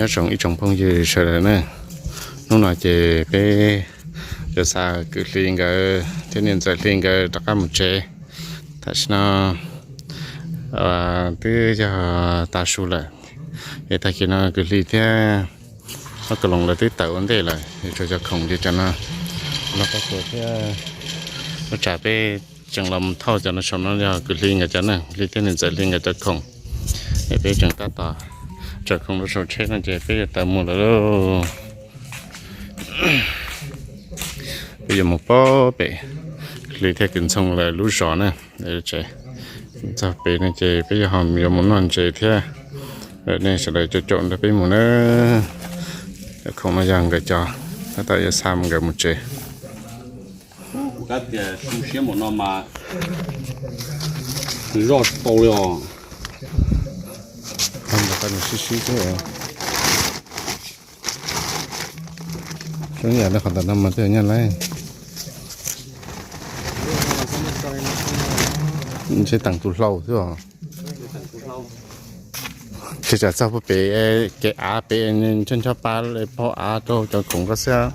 Nyob zoo ib tsoom phooj ywg sawv daws na, hnub no ces peb yuav xa kwv Hli nkawd thiab niam ntxawm Hli nkawd rov qab mus tsev. Tam sim no twb yog tav su lawm, es tag kis no kwv Hli thiab Hlob Kaus Loos lawv twb tawm ua ntej lawm, yuav tsuas cov khoom ces cov no los pab tuas thiab ua tsav peb tseem los mus thauj cov no saum no yog kwv Hli nkawd cov na, Hli thiab niam ntxawm Hli nkawd cov khoom. Es peb tseem tab tom tsaws khoom rau saum tsheb no ces peb yuav tawm mus lawm lauj. Peb yuav mus pem Hli thiab kwv Ntxhoo lawv lub zos na. Txog pem no ces peb yuav ho yuav mus noj ntses thiab. Nej sawv daws caum caum nrog peb mus na. Cov khoom no yog nkawd cov, tab tom yuav xa nkawd mus tsev. Kab tias su siab npaum no mas zoj tsis tau li os. Sib sib xwb. Zoo yam li qhov ntawm no mas twb nyaj laib. Ntshe teem tus hlau xwb os. Tsis tsam txog puag pem kev av pem ncho ncho pa phau av rau cov khoom ko xwb.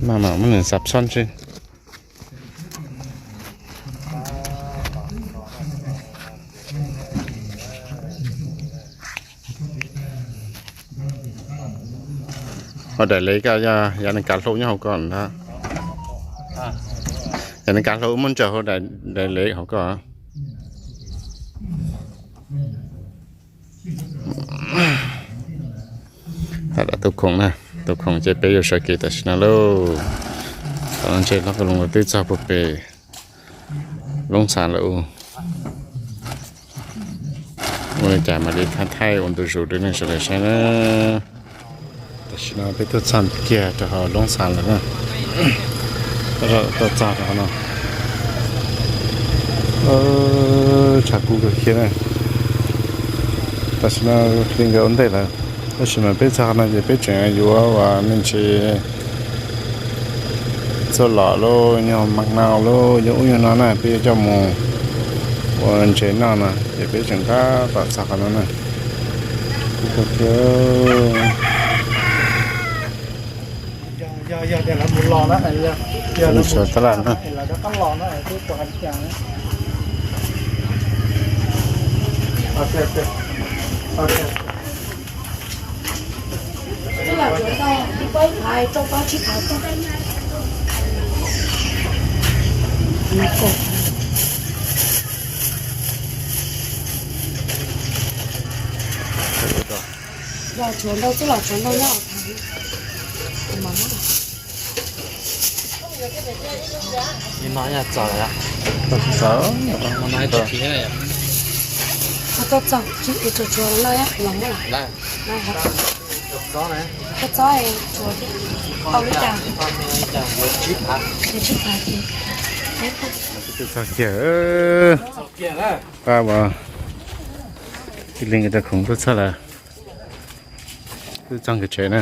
Maj mam muab nws xav txhob ntshe. Ho daim lev ko yog yav nws kav hlau nyob hauv ko ntag. Yav nws kav hlau muab ntsaws hauv daim lev hauv ko. Tus khoom na, tus khoom ces peb yuav sawv kev tam sim no lauj. Tam no ntshe Hlob Kaus Loos twb txog puag pem Loob Xas lawm. Ua li cas mam li thaij thaij ua ntu zus rau nej sawv daws saib na. Tam sim no peb tuaj txog kiag rau hauv Loob Xas lawm na. Tuaj txog rau hauv no. Tshav kub kawg kiag na. Tam sim no Hli nkawd ua ntej lawm, tab sis mas peb txog no ces peb tseem yuav ua me ntsis txuj lom lauj, nyuag mas nau lauj, yog ub yog no na peb yuav coj mus ua ntses noj no ces peb tseem tab tom txog qhov no na. Kub kawg kiag. Sawv tab laj na. Los tshuav ntau xwb los tshuav ntau nyob. Tsis txog, tsis txog, tsis txog, tsis txog. Txog kiag. Pab ua ib leeg cov khoom tuaj txog lawm. Twb txog kev tsev na.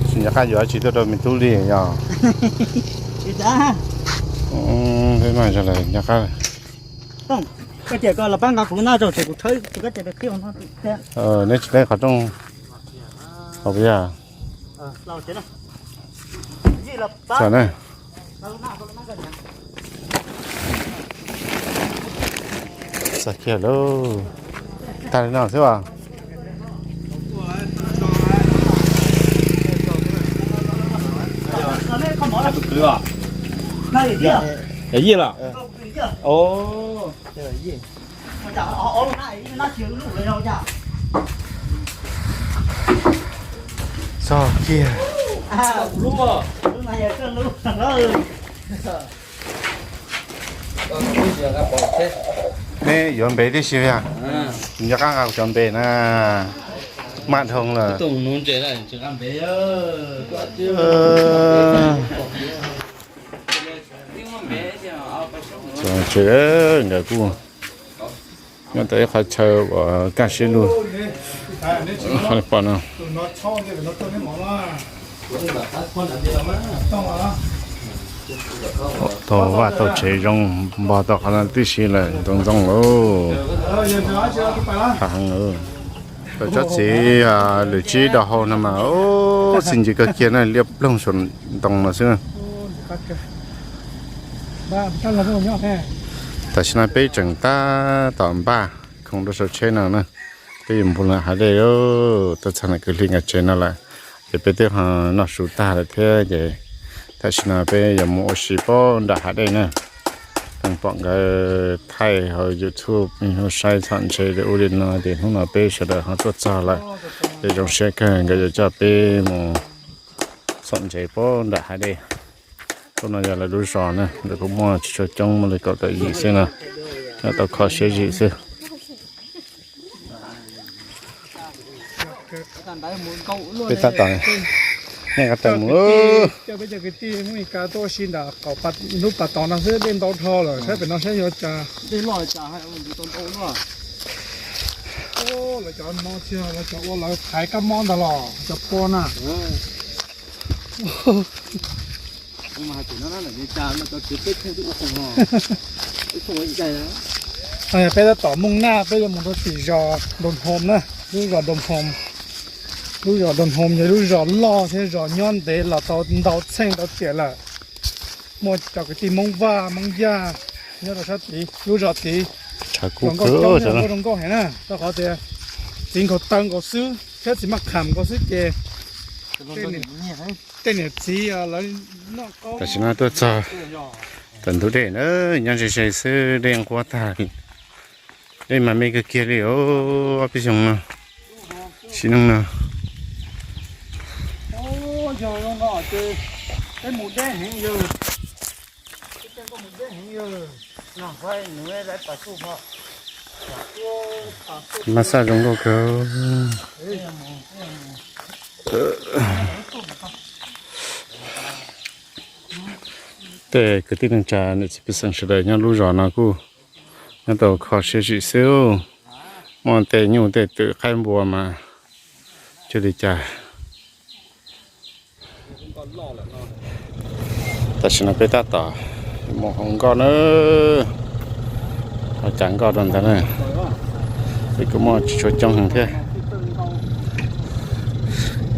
Tsis nco qab yuav tsis tuaj rau me tub li yog. Peb maj zoo lawm nco qab. Neb tsis teb qhov rooj hauv puas yog? Txog na. Txog kiag lauj. Tag li no xwb as. Yij los? Txog kiag. Neb yuav npe tib si yog? Nco qab nqa kuv cov npe na. Maj dhoo lawm. Nkawd kuj nyob tau ib qhov chaw uas kaj siab lug. Qhov pom no. Tau vaj tau tsev zoo, npog tau qhov no tib si lawm, ntxoov ntxoo lauj. Heev. Tsob txiv lwm tsib do hau no mas, txi ncw kawg kiag na, liab ploog saum ntoo no xwb. Tam sim no peb tseem tab tom npaj khoom rau saum tsheb no na, peb yuav mus lawm hav dej, tuaj txog ntawm kwv Hli nkawd tsev no lawm, ces peb twb ho noj su tag lawm thiab ces tam sim no peb yuav mus ua si pem nram hav dej na. Pheej pom nkawd thaij hauv YouTube, pheej saib txhom ntse li ub li no ces hnub no peb sawv daws ho tuaj txog lawm, ces zoo siab kawg nkawd yuav coj peb mus txhom ntse pem nram hav dej. Lub no yog lawv lub zos na, lawv kuj muaj tsis tshua coob, muaj li kaum tawm yim xwb no, nyob tau kho siab zim xwb. Peb tab tom nej qab tawm mus. Coj peb cov kwv tij Hmoob Mes Kas tuaj ua si ntawm qaum lub pas tod no xwb, dej ntau dhau lawm, saib pem no saib yuav cas. Lawv cov no tsis yog lawv cov ua lawv thaiv kab mob ntag los cov pua na. Peb tab tom mooj naj, peb yuav mus rau tim zos Doo Hom na, lub zos Doo Hom. Lub zos Doo Hom yog lub zos loj thiab zos nyob ntev los tau ntau txheej ntau tiam lawm. Muaj cov kwv tij Hmoob Vaj Hmoob Yaj nyob rau sab tid, lub zos tid. Tshav kub kawg, zoo nkauj heev na, rau qhov tias txiv nkaus taw nkaus xwb thiab txiv maj qham nkaus xwb ces tej niam txiv lawv noj qaub. Tam sim no tuaj txog tom ntug dej na, nyob ze ze xwb, dej nquab tag li. Dej mas me kawg kiag li os, peb xyoo no, sim neej no. Yog no ces peb mus deb heev yawg. Mas xaj zoo nkauj kawg. Tej kwv tij neej tsa niam txiv pej xeem sawv daws nyob lub zos no kuj nyob tau kho siab zim xwb. Muaj tej nyuj tej twm qaib npua mas cuag li cas. Tam sim no peb tab tom mus hau nkoj na, ho cav nkoj rau ntawd na. Peb kuj muaj tsis tshua coob heev thiab.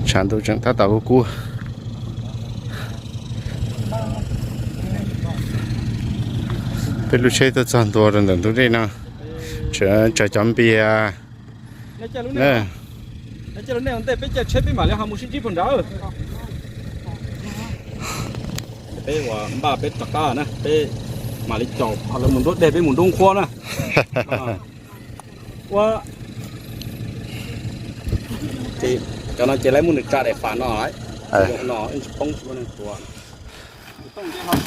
Tshav ntuj tseem tab tom kub kub. Peb lub tsheb tuaj txog ntua rau ntawm ntug dej no, tsaws cov npias. Ua ntej peb caij tsheb peb mam li ho mus sib ntsib puag nrad. Peb ua npaj peb rov qab na, peb mam li caum lawv mus nruab dej, peb mus nruab nqhuab na. Ua ces cov no ces lawv muab nws tsa daim fam no, no tsis poob.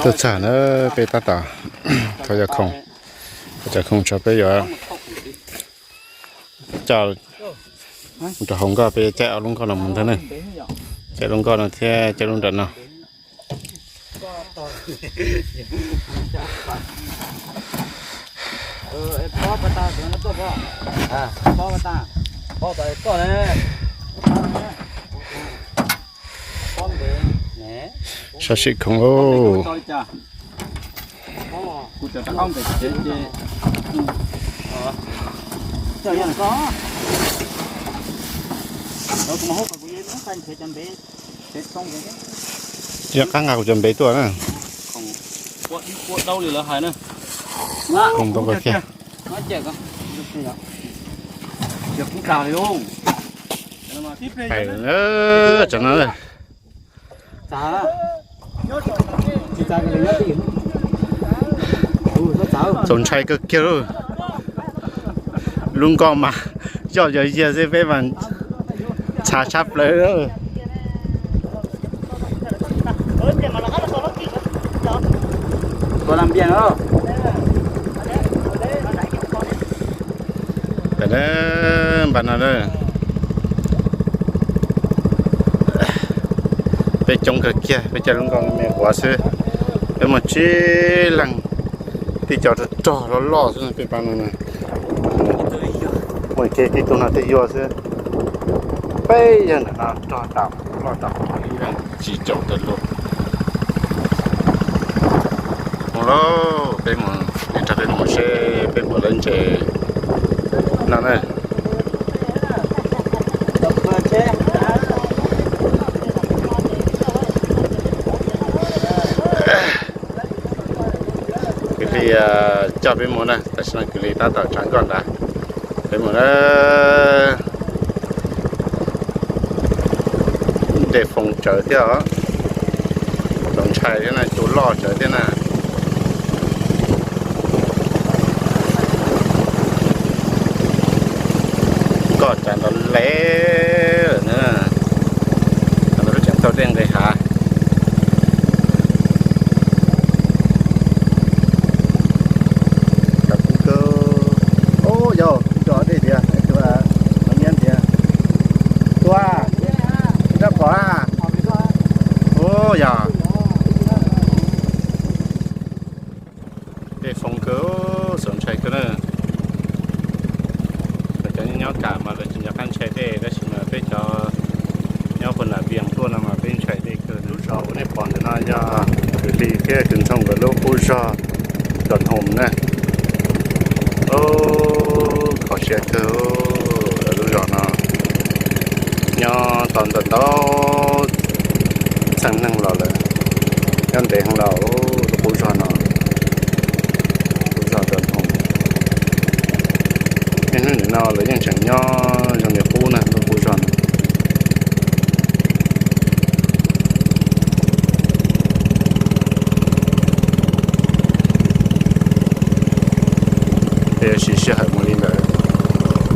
Tuaj txog na, peb tab tom thov cov khoom, cov khoom tso peb yuav coj rau hauv nkoj, peb caij ob lub nkoj no mus ntag na. Caij lub nkoj no thiab caij lub nram no. Sab sim khoom lauj. Yog qab nqa kuv cov npev tuaj na. Khoom ntau kawg kiag. Pais, tsam no txaus ntshai kawg kiag lauj. Lub nkoj mas yoj yog yiag xwb peb mas txhav tshaj plaws. Npaj no peb coob kawg kiag, peb caij lub nkoj me quav xwb, peb muaj tsib leeg, tib co rog rog loj loj xwb peb pab no. Muaj kiag tib tug no twb yuag xwb, peb yawg ntawm no rog tas loj tas. Tsis caum tawm lub. Mus lauj, peb mus, nrog peb mus seb peb puas lawv ntses no na. Kwv Lis coj peb mus na, tam sim no Kwv Lis tab tom tsav nkoj nrad. Peb mus na. Dej Foo tsawv thiab os. Txaus ntshai thiab na, cua loj tsawv thiab na. Nkoj tsav nrov lev lawm na. Lub tseem taug dej nqis hav. Ub, yog cov dej tiag, tus miab tiag. Tua, rab phom na. Ub, yog. Dej Foo kawg, txaus ntshai kawg na. Cov nyob nyob kam mas lawv tsis nco qab ntshai dej, tab sis mas peb cov nyob puag nram Vias tuaj no mas peb ntshai dej kawg. Lub zos uas nej pom ntawm no yog Kwv Lis thiab Kwv Ntxhoo nkawd lub qub zog Doo Hoom na. Kho siab kawg, lub zos no nyob tau ntau ntau txheej neeg los lawm, nyob ntev heev los lub qub zog no, qub zog Doo Hoom. Niaj hnub nim no lawv yeej tseem nyob zoo li qub na, lub qub zog no. Peb yuav siv sij hawm mus li ntawd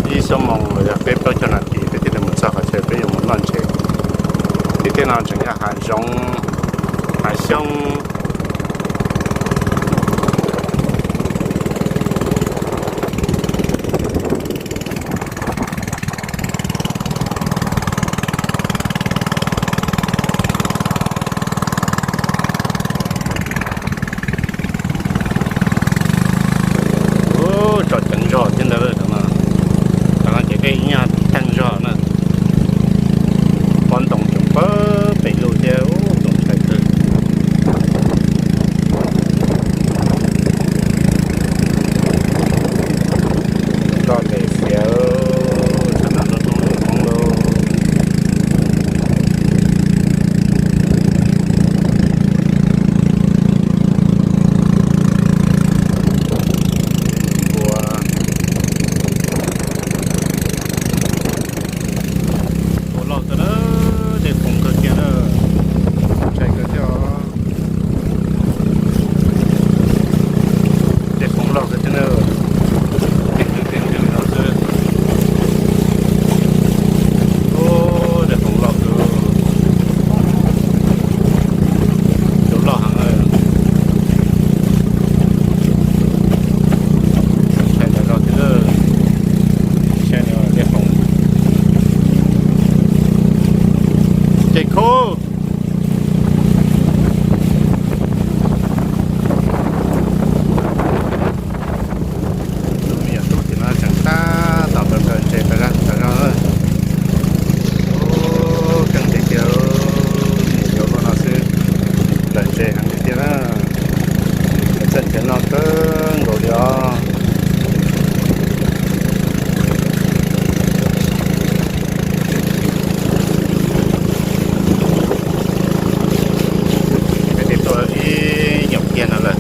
ib xuab moos los yog peb plaub caug nas this peb thiaj li mus txog qhov chaw peb yuav mus noj ntses. Tiam tej no tseem yog hav zoov, hav xyoob. Ub, tsom ceev zog thiab ntawd, tam no ces peb ib nyuag theej zog na. Pob ntoo tseem pawg pem lug thiab, ub, txaus ntshai kawg. Roj tes fiav, tshaj no rau roob lub roob lauj. Ua, ua loj kawg na, dej Foo kawg kiag na, ntshai kawg thiab os. Dej Foo loj kawg thiab na, ntws ntws ntws no xwb. Ub, dej Foo loj kawg, cua loj heev. Saib ntawm no thiab, saib no dej Foo, ces khub. Tus me nyuam tub tim no tseem tab tom nplawm ntses tas zog tas zog. Ub, keej tiag tiag, me nyuam tub no xwb, nplawm ntses heev tiag tiag na. Lawv txawj nrhiav noj kawg nkaus li os. Peb twb tuaj ib nyuag kiag no lawm.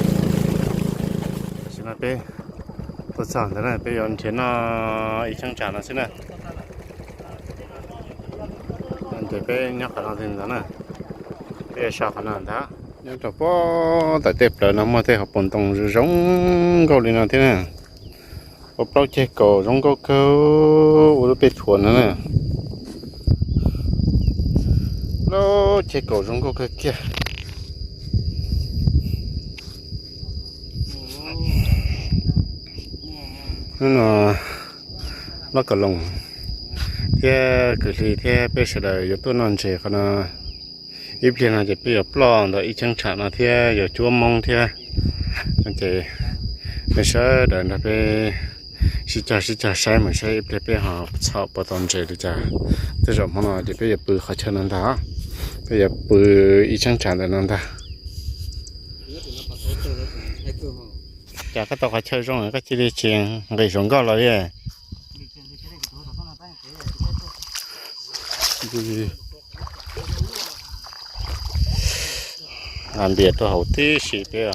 Tam sim no peb tuaj txog ntawd na, peb yuav nrhiav noj ib cheeb tsam no xwb na. Ces peb nyob qhov no ntag na, peb yuav so qhov no ntag. Nyob rau puag tom tej plawv no muaj tej hauv paus ntoo zoo zoo nkauj li no thiab na. Ua plaub ceg kaus zoo nkauj kawg, ua lub pej thuam no na. Plaub ceg kaus zoo nkauj kawg kiag. Hnub no Loj Kaus Loos thiab Kwv Hli thiab peb sawv daws yuav tuaj noj ntses qhov no. Ib pliag no ces peb yuav ploj ntawm ib cheeb tsam no thiab yuav cuab moob thiab. Ces nej sawv daws nrog peb sib cog sib cog saib mus saib ib pliag peb ho txhom puas tau ntses li cas. Tej zaum hmo no ces peb yuav pw qhov chaw no ntag. Yuav pw ib cheeb tsam ntawm no ntag. Cas koj tau qhov chaw zoo koj cia li tsis nqis saum nkoj los li. Nqa npias rau hauv tib si peb.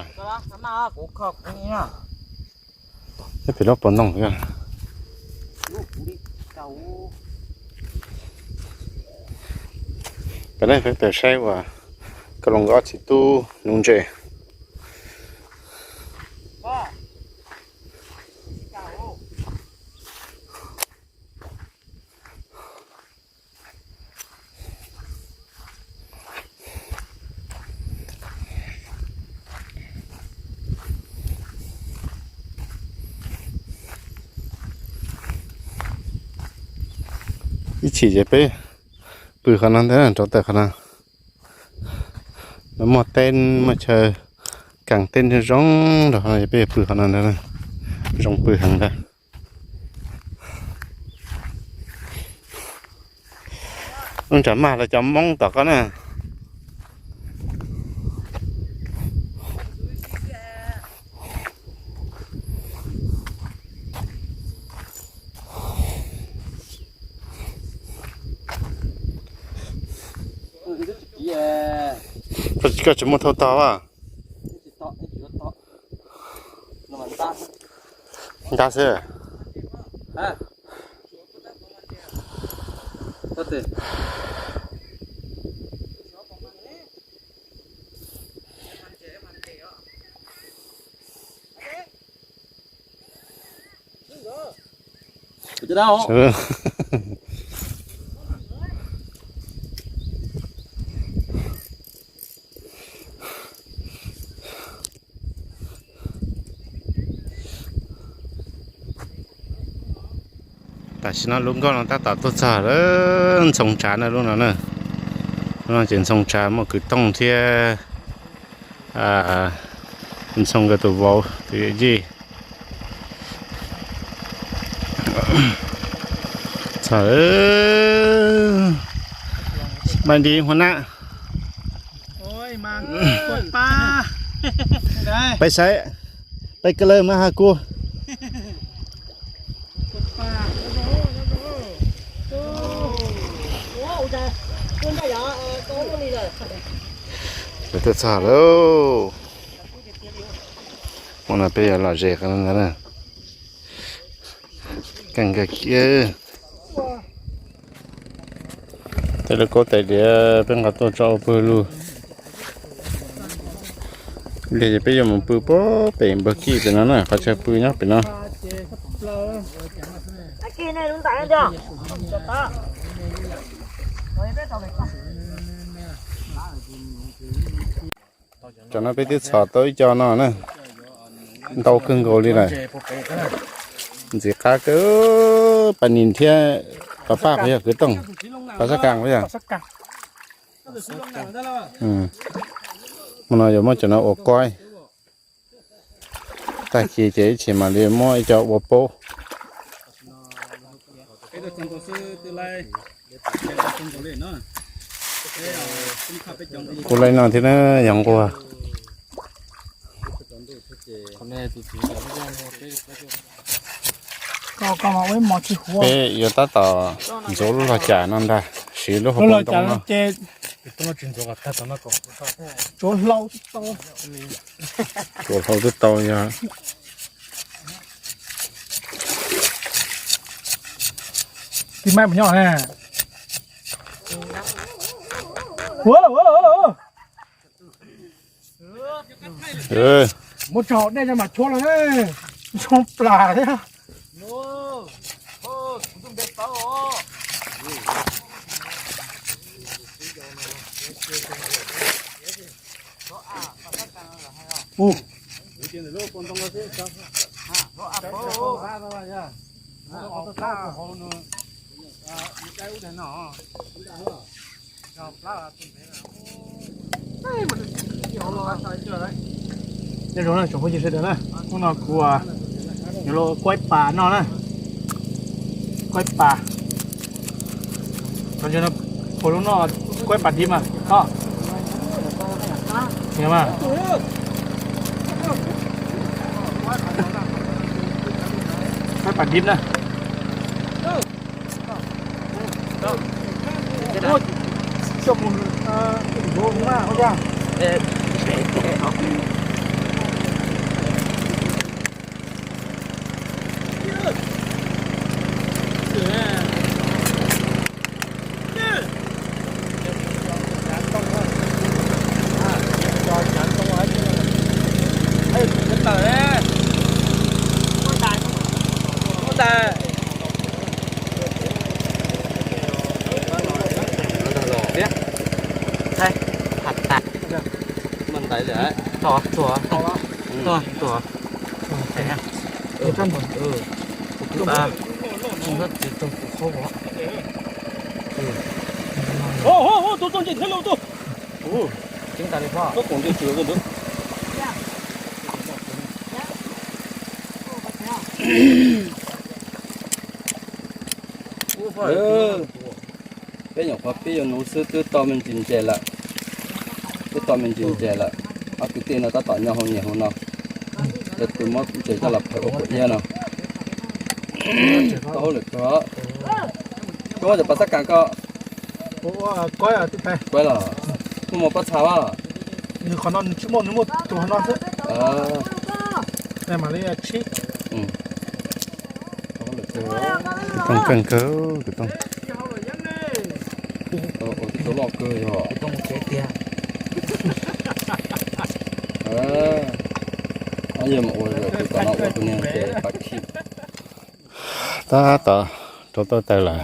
Pem lub pob ntoo. Peb peb tawm saib uas koj los nkawd ob txiv tub nuv ntses. Ib chim ces peb pw qhov no ntag, rauv taws qhov no. Muaj teb muaj chaw, kas teb zoo zoo rau qhov no, peb pw qhov no ntag, zoo pw heev ntag. Wb ntsam mag los cov Moob tom koj na. Koj tsis muaj thauj tog a? Nqa xwb. Tam sim no lub nkoj no tab tom tuaj txog lawm, Ntxhoo Tsav na lub no na. Lub no ces Ntxhoo Tsav muaj kwv tooj thiab Ntxhoo nkawd tus vauv tus yawm yij. Txog, Mai Ndi Hua Nab, peb saib, peb kawg lawm mas has kuv. Tuaj txog lauj. Hmo no peb yuav lom zem qhov no ntag na. Keej kawg kiag. Tej lub kaub tais diav peb nqa tuaj tso ua pawg lug. Li ces peb yuav mus pw puag pem npawg Kij pem no na, qhov chaw pw nyob pem no. Tam no peb twb txhom tau ib co no na, ntau kawg nkaus li lawm. Ntxim qab kawg, Paj Nis thiab Paj Paj puas yog, kwv tooj, Paj Xab Kas puas yog. Hmo no yuav muab cov no ua kuaib, tag kis ces ib chim mam li muab ib co ua paub. Kuv laij no thiab na, yog nquag. Peb yuav tab tom ntxuav lub log cam no ntag, siv lub hauv paus ntoo no. Tsuav hlau twb tau yog. Tiv maib mus nyob. Ua lawm, ua lawm, ua lawm. Muab tso hauv dej no mas tshuab los, tshuab plas thiab. Nyob zoo na tsoom phooj ywg sawv daws na, hnub no kuv yuav los kuaib pas noj na, kuaib pas. Ua lub no, quay pam dib mas, o. Mas, quay pam dib na. Coj mus, ua, ua, ua. Tus txooj ntse thiab lauj, tus txooj ntse thiab lauj. Peb nyuam qhuav pib yuav nuv xwb twb tau me ntsis ntses lawm. Twb tau me ntsis ntses lawm. Ob kwv tij no tab tom nyob hauv niam hauv no, ces tus muab ntses coj los phawm ua kuam iab no. Tau hauj lwm kawg. Koj muab cov pas xab kas ko. Kuaib los, muaj mos pob txha los? Nws qhov no nws tsis muaj, nws muaj tus qhov no xwb. Mam li tshib. Tooj keej kawg, tus tooj. Tus loj kawg yog. Yog mus ua tus tom no ua tus niag ntses pas khim. Tab tom rau tau taws lawm.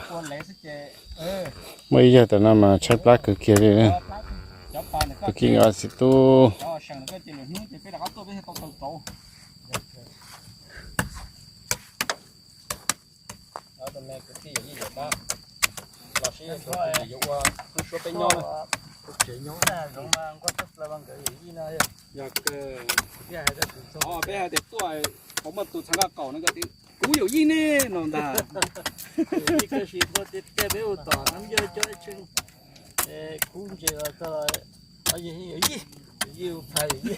Muaj ib yawg tam no mas tshaib plab kawg kiag li. Tus kis a xim tub. Peb hais tias tuaj, muaj tus txhais nkauj qaum no, kuv yawm yij ne no ntag. Kuv ntses los txog, yawm yij, yawm yij, yawm yij,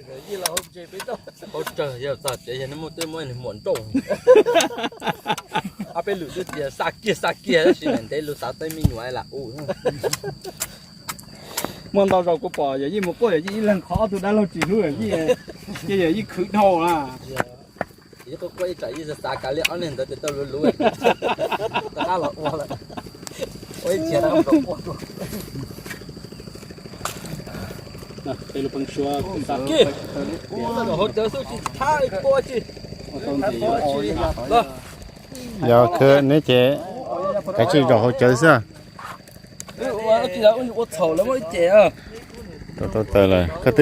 yawm yij los hauv ntses peb tau. Hauv tsawg yog txog tsev yog nej muaj twb muab niag muam nrauj. Ob peb lwm twb tias xa kiag xa kiag tab sis niam ntev lus xav teb me nyuam lam u. Muaj ntau zaus kuv pom yawm yij mus quaj yawm yij ib leeg qhov ob tug dab laug tsis hlub yawm yij, ces yawm yij khwv dhau na. Yawm yij quaj quaj ib tsam yij xav kav liam ob leeg ntawd ces tau luv luv rov qab los ua lawm. Ua ib txhia dab laug quaj dua. Hauv cawv xwb tsis thab quaj tsis. Yog khwv neb ces kav tsij zaum hauv cawv xwb. Ua txhaum lawv muab ib ce. Rau tau taws lawm. Koj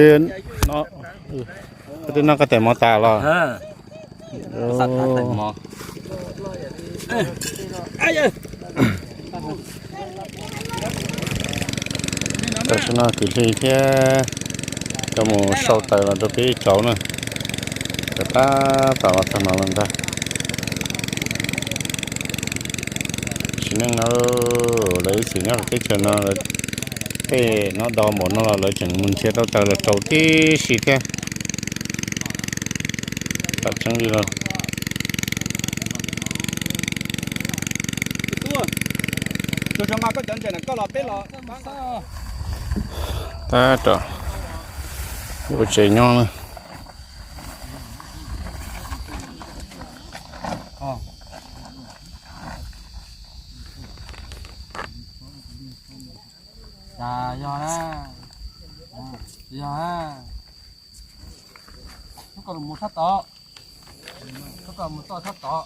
twb noj koj tais mov tas los? Tam sim no kwv Hli thiab coj mus sau taws los rau peb ib tsaus na. Taws tab tom los txog no lawm ntag. Sim neej no lawv ib txwm nyob rau teb chaws no, tej no do npaum no los lawv tseem mus nrhiav tau taws los rau tib si thiab. Tam tseeb li los. Tab tom ua tsev nyob na. Yog na, yog na. Lub ko mus thab tod, lub ko mus txoj thab tod,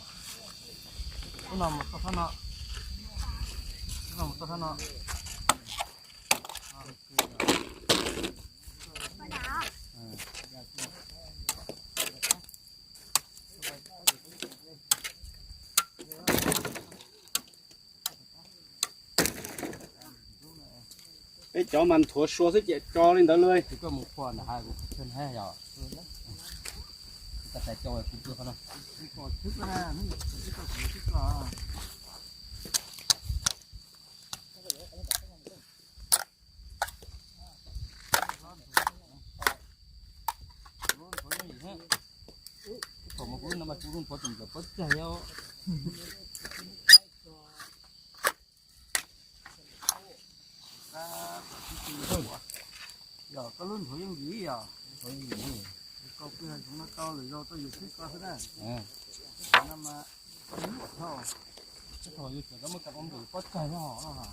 lub no mus txoj thab no, lub no mus txoj thab no. Peb cov mas nthuav sua xwb ces tso li ntawd lauj. Koj mus qhua ntawm hais kuv tsis hais yog. Koj tais cau kuv pw qhov no. Kuv zoo pov tseem tawm pob cag yom. Yog koj lub nthuav yeej yim yom. Koj kuj hais zoo no tau lwm zaus tuaj yus xwb koj xwb na. No mas koj muab thauj, koj muab kab ua npus pob cag nyob hauv no.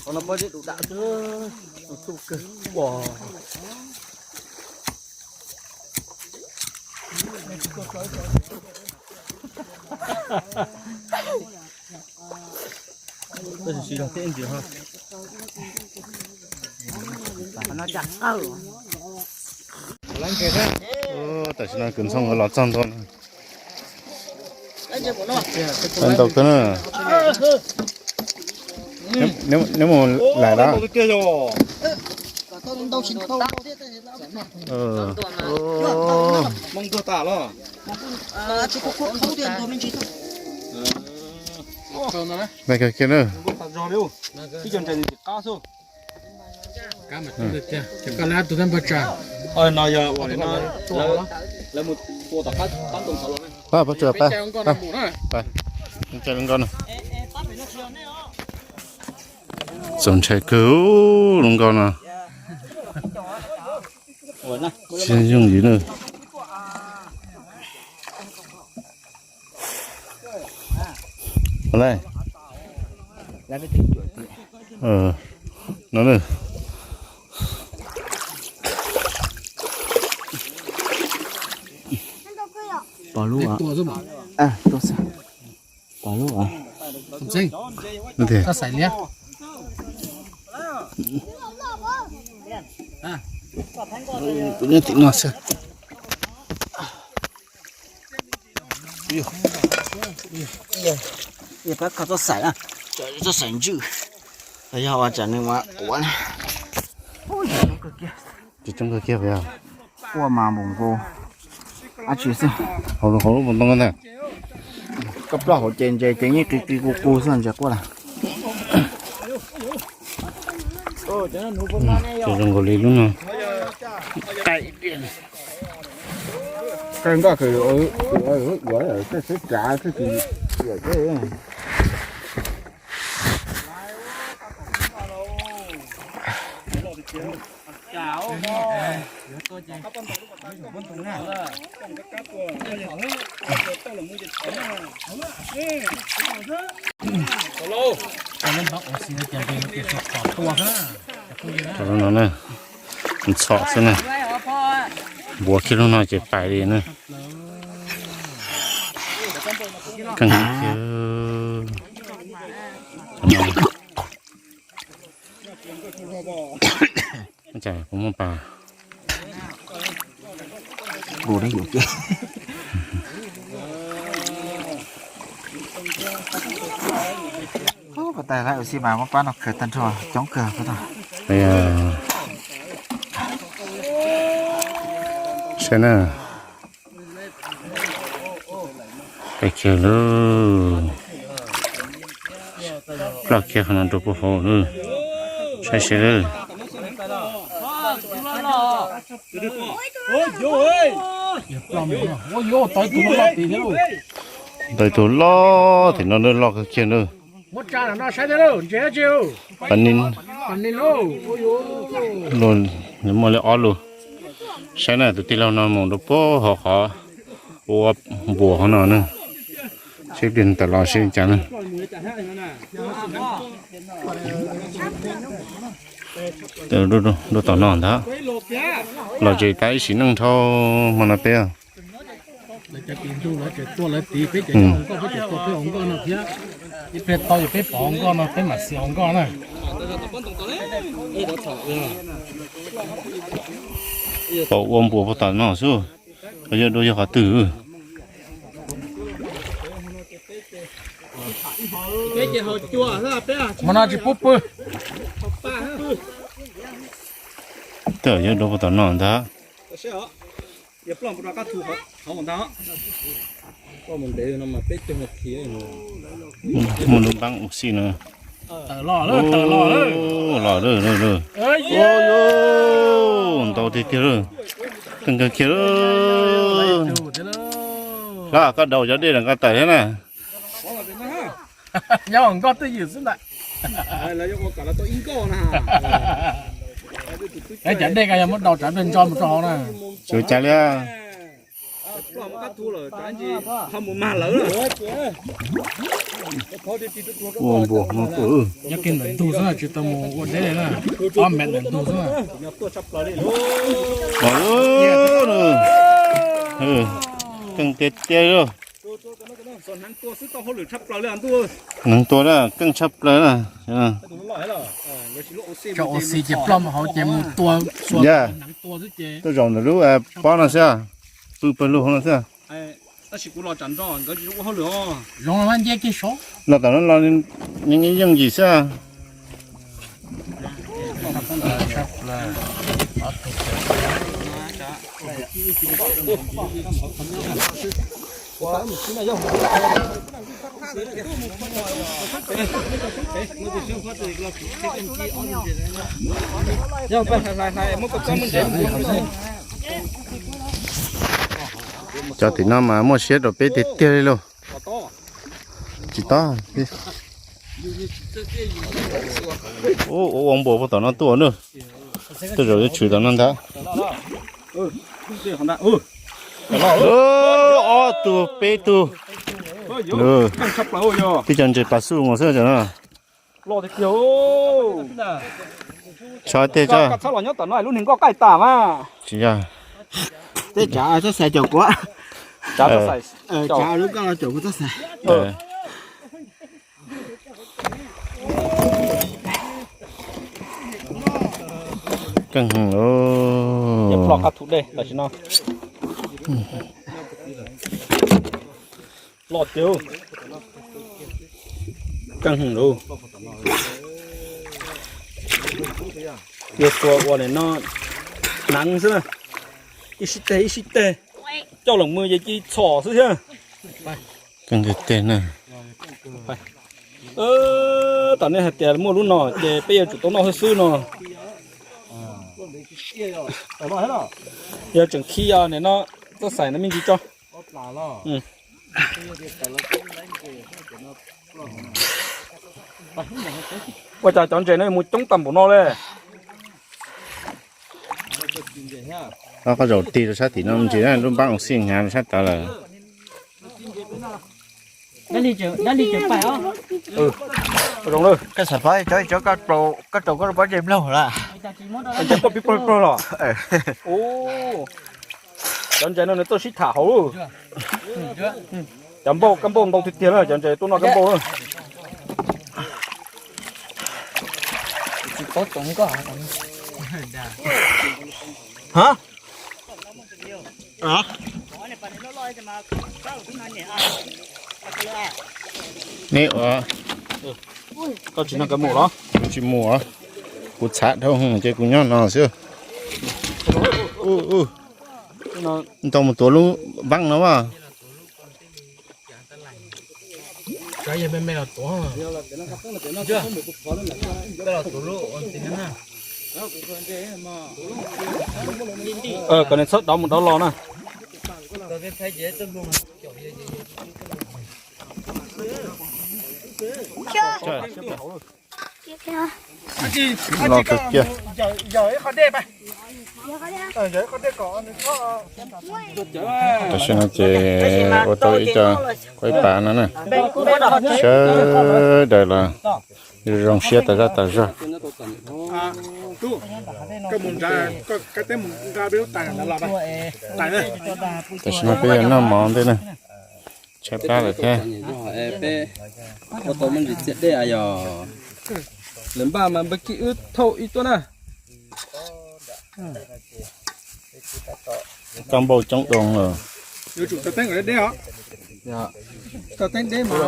Qhov no pob zeb dum dam xwb, txuj kawg ua. Tab sis los teb ntsis ho. Tam sim no kwv ntxoog los txog ntua no. Ntau kawg na. Neb mus lawm los? Lawm kawg kiag na. Pab pob tsuas pab, pab, pab, nkauj no. Txaus ntshai kawg lub nkauj no. Tsis yooj yim na. No na. Pom lub, pom lub. Kuv nyob tim no xwb. Pab kho txoj xaim na, txoj xaim ntswj, yog ua tsam nws mas quav na. Tsis coob kawg kiag puas yog? Quaj mas npaum nkaus dab tsi xwb. Hauv lub ntoo ntag. Koj plaub hauv ces ntses ces yeej qis qis qus qus xwb ntses quaj lawm. Zoo nkaus li lub no. Qaij nkoj kws yuav tej xwb cav xwb tsis yuav tej. Lub no na, ntxhov xwb na. Npuav kiag lub no ces pais li na. Keej kiag. Ua cas kuv muaj pas. Koj tais lawv xij mas muab pab no khaws tag nrho coob kawg. Saib na. Pais kiag lawm. Ploj kiag qhov no rau puag hauv lawm. Saib seb lawm. Tau ib tug loj tim no lawm. Muab tsa no saib thiab, ntses dab tsi? Muaj li ob lus. Saib na, tus tij laug no mus rau puag hauv qhov ua npuas hauv no na. Seb pliag tawm los seb li cas na. Rau tom no ntag. Los tsev tas ib sim neej dhau hmo no peb. Lawv cov tis ntug lawv tseem tua lawv tis, peb cov tua peb hauv nkoj no thiab. Ib pliag tau yog peb pov hauv nkoj no peb mam xiv hauv nkoj na. Pom ua npuas puag tom no xwb, yog dua yog qhov twg. Hmo no tsis pub pw. Twb yog dua puag tom no ntag. Muaj lub npaab ua si no. Los lawm, los lawm. Ntau tiag tiag lawm. Kawg kawg kiag lawm. Hlob, koj daus cov dej los koj tawm thiab na. Nyob hauv nkoj twj ywm xwb ntag. Cov dej ko yog muab daus tsawv pliag ntso mus rau hauv na. Tsis ua cas li. Ua npua no tuaj. Nyob kiag ntawm ntug xwb na, tsis tau mus ua deb li na. Ob mev ntawm ntug xwb na. Keej tiag tiag li. Hneev tua na, keej tshaj plaws na. Tso ua si ces ploj mus hauv ces mus tua, yog hneev tua xwb ces tuaj zaum ntawm lub pob no xwb, pw pawg lug hauv no xwb. Tab sis kuv los tsam nrog nkawd tsis ua hauj lwm os. Los tom no los yeej yeej yim xwb. Cov tim no mas muaj siab rau peb tiag tiag li lauj. Tsis tob. Ua ua npua puag tom no tuaj na. Tej zaum yuav tshwm tom no ntag. Ob tug peb tug. Twb cov ntses pas xuj mus xwb no. Tshov tej tso. Tsis yog. Tej tsav txhob xaiv caum kuv. Tsav lub koj los caum kuv txhob xaiv. Keej heev lauj. Ploj qab thu dej tam sim no. Ploj tiag. Keej heev lauj. Yog tua ua li no hneev xwb na. Ib sib teg ib sib teg. Coj los mws ces ci txhom xwb thiab. Keej tiag tiag na. Tam nej hais tias muaj lub no ces peb yuav tsum tau noj xwb xwb no. Yog tseem khi nim no txhob xaiv no me ntsis tso. Ua cas cov ntses no mus coob tag npaum no li. Koj zaum tig rau sab tim no me ntsis na, lub npab ua si hnyav rau sab tod lawm. Koj xav pab cov, cov koj raug koj pob ntseg mloog lawm. Cov ntses poj pib pog pog los. Cov ntses no nws tuaj sib tham hauv. Cov npauj, kab npauj ntau tiag tiag na, cov ntses tuaj noj kab npauj na. Neb ua, koj tsis noj kab npauj los? Kuv tsis mus, kuv txhav dhau ces kuv nyob no xwb. Tau mus tuav lub npaab no as. Kom nws txhob dov mus dov los na. Los kawg kiag. Tam sim no ces ua tau ib co, ib pas no na. Sawv daws los zoo siab tas zog tas zog. Tam sim no peb yuav noj mov ntej na. Tshaib plab lawm thiab. Ua tau me ntsis txias dej yog lawv npaj mas npawg Kib wb thauj ib tuaj na. Kab npauj coob doo lawm. Tau teeb deb mas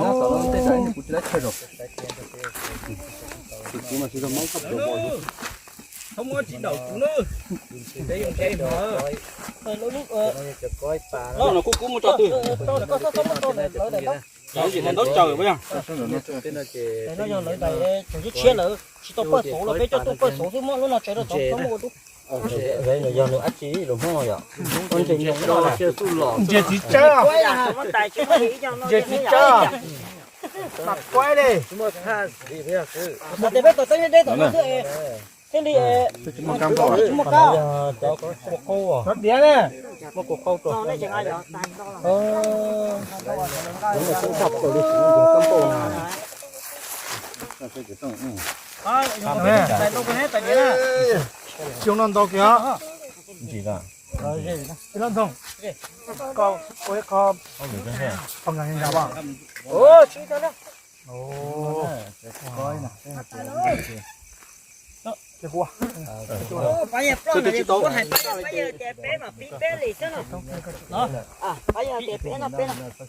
tej kuv tsis laib chaw rau. Tus kuv mas tsis tau mob koj pom. Tsis daum kuv na. Peb yeej ntshe mas. Lub no kuj kub mus tso twg. Lawv tsis daim ntaub tsaws puas yog? Lawv no yog lawv daim tseem tshiab tshiab lawm, tsis tau pawj xauv los peb coj tuaj pawj xauv xwb, muab lub no tsawv rau tod txhob muab ua dub. Yog nws dab tsi los Hmoob yom? Ntses txiv tsawb. Ntses txiv tsawb. Mas kuaib li. Mas tias peb tau teeb deb tom no xwb, thiaj li tsis muaj kab. Cov diav ne. Xyoo no ntau kiag. Ntxim lawm. Ib lub ntxoog, koj ua ib qho, qho nkas ntshav as.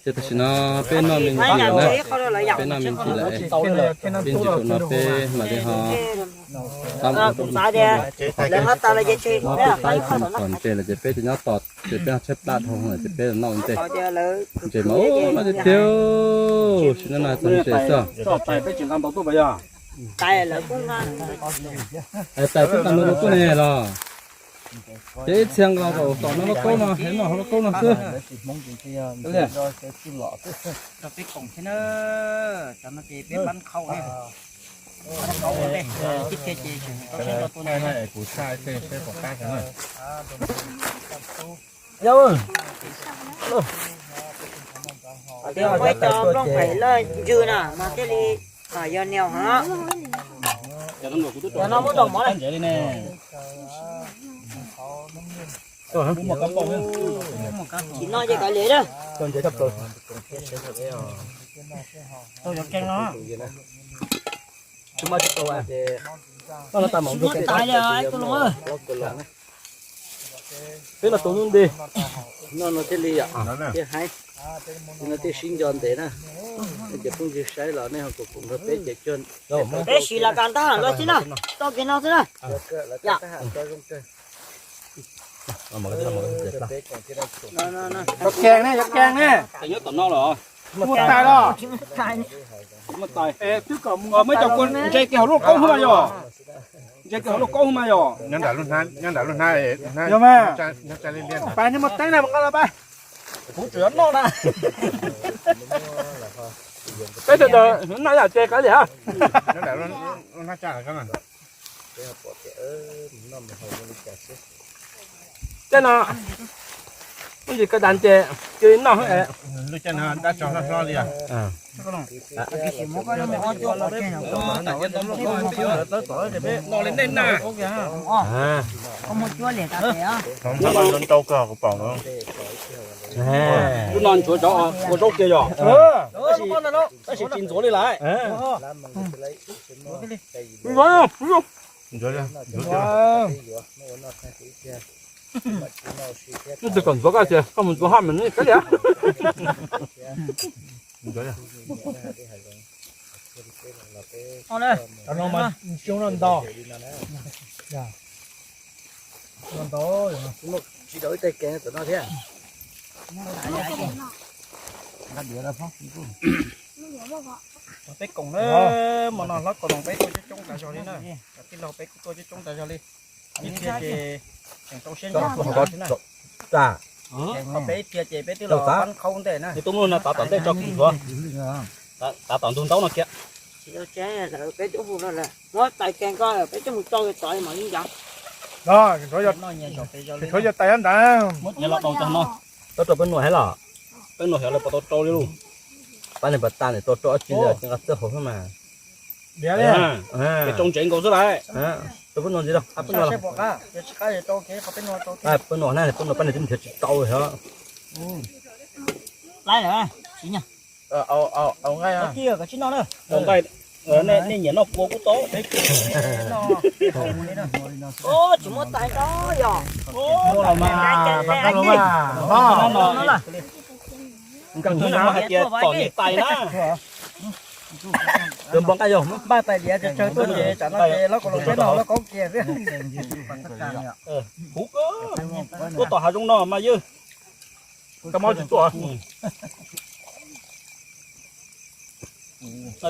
Ces tam sim no peb noj me ntsis lawm na, peb noj me ntsis lawm, peb ntsis saum no peb mam li ho tab mus rau, ob peb tab ib tug tom ntses lawm ces peb cov nyob tos ces peb ho tshaib plab dhau lawm ces peb noj ntses. Ntses mas ub noj tiag tiag, sim no no txog ntses xwb. Tais peb nqa ntau tuaj ne los? Ces ib txhia nqa rau tom no lub kaub no, noj hauv lub kaub no xwb. Rau peb koom thiab na, cov no ces peb pab khau, pab khau ua ntej, ib txhia ces tseem rau siab nrog tua ntses na. Kuv tshaj tej seb puas qab. Yog, muab cov nplooj pem lawj ntswg na mas thiaj li yog nias heev. Cov no muab rau mov lawm. Tsis noj ces kav liam na. Peb los tus hnub nti, noj no thiaj li yom, thiaj haib, no thiaj sib nco ntev na. Nej cov phooj ywg saib los nej ho koom koom nrog peb ces cuag. Peb siv los kas ntab luaj xwb na, tau kiag no xwb na. Cov keeg ne, cov keeg ne. Muaj tais los? Muaj tais. Twb kom mus, muaj cov kua ntses kiag hauv lub kaub xwb mas yog. Ntses kiag hauv lub kaub xwb mas yog. Nyob nram lub hnab, nyob nram lub hnab. Yog mas. Pais, nej muaj teeb na, nqa los pais. Kuv tsuas yuav noj na. Peb sawv daws noj ib yam ces kav liam. Nyob nram lub hnab tsaj. Tej no, ntsis kav das ces cia li noj. Lub caij no dab tsov hlob hlob li os. Noj li nej na. Lub no ntsuav cov ua zaub kiag yog. Tab sis tsis ntxuav li lawm. Neb twb kom ntxuav koj ces koj mus ntxuav haj mas neb kav liam. Cov no mas xyoo no ntau. Ntau, tsis tau ib teg kev tom no thiab. Peb koom na, hmo no hlob Kaus Loos peb tuaj coob coob tas zog li na. Cov tij laug peb kuj tuaj coob coob tas zog li. Ib txhia ces tseem rau siab ntso xwb na. Qhov peb ib txhia ces peb twb los pab qhaub ntej na. Tub, muab no tav tom ntej tso kuv ntxuav. Tav tom ntug ntaub no kiag. Tsis tau tseb lawm, peb twb hu no lawm, muab tais keeg ko peb coj mus rau tod mam li ncav. Tshuav yog tais nyob ntawd. Muab tais los daus cov no. Tau rau peb nuam thiab los? Peb nuam xyov lawv puas tau rau li lauj. Pab niag pas tas niam rau rau ob tsi li, nqa txawj hauv xwb mas. Rau ntsev nkaus xwb lawm. Rau peb nuam ntxiv rau, peb nuam, peb nuam na, peb nuam pab niam twb nrhiav tsis tau li os. Laib lawm, tsis nyiam. Nqaij, nej nyiam noj kua kuj tau. Tsis muaj tais nrog yog. Muaj los mas, tais los mas. Nkawd hais tias tom niam tais na. Npaj tais diav tsawg tsawg tuaj ces tsam no ces lawv kom los siab no lawv kaub kiag xwb. Huv, tuaj tom hav zoov no mas ywg. Kab mob tsis tuaj.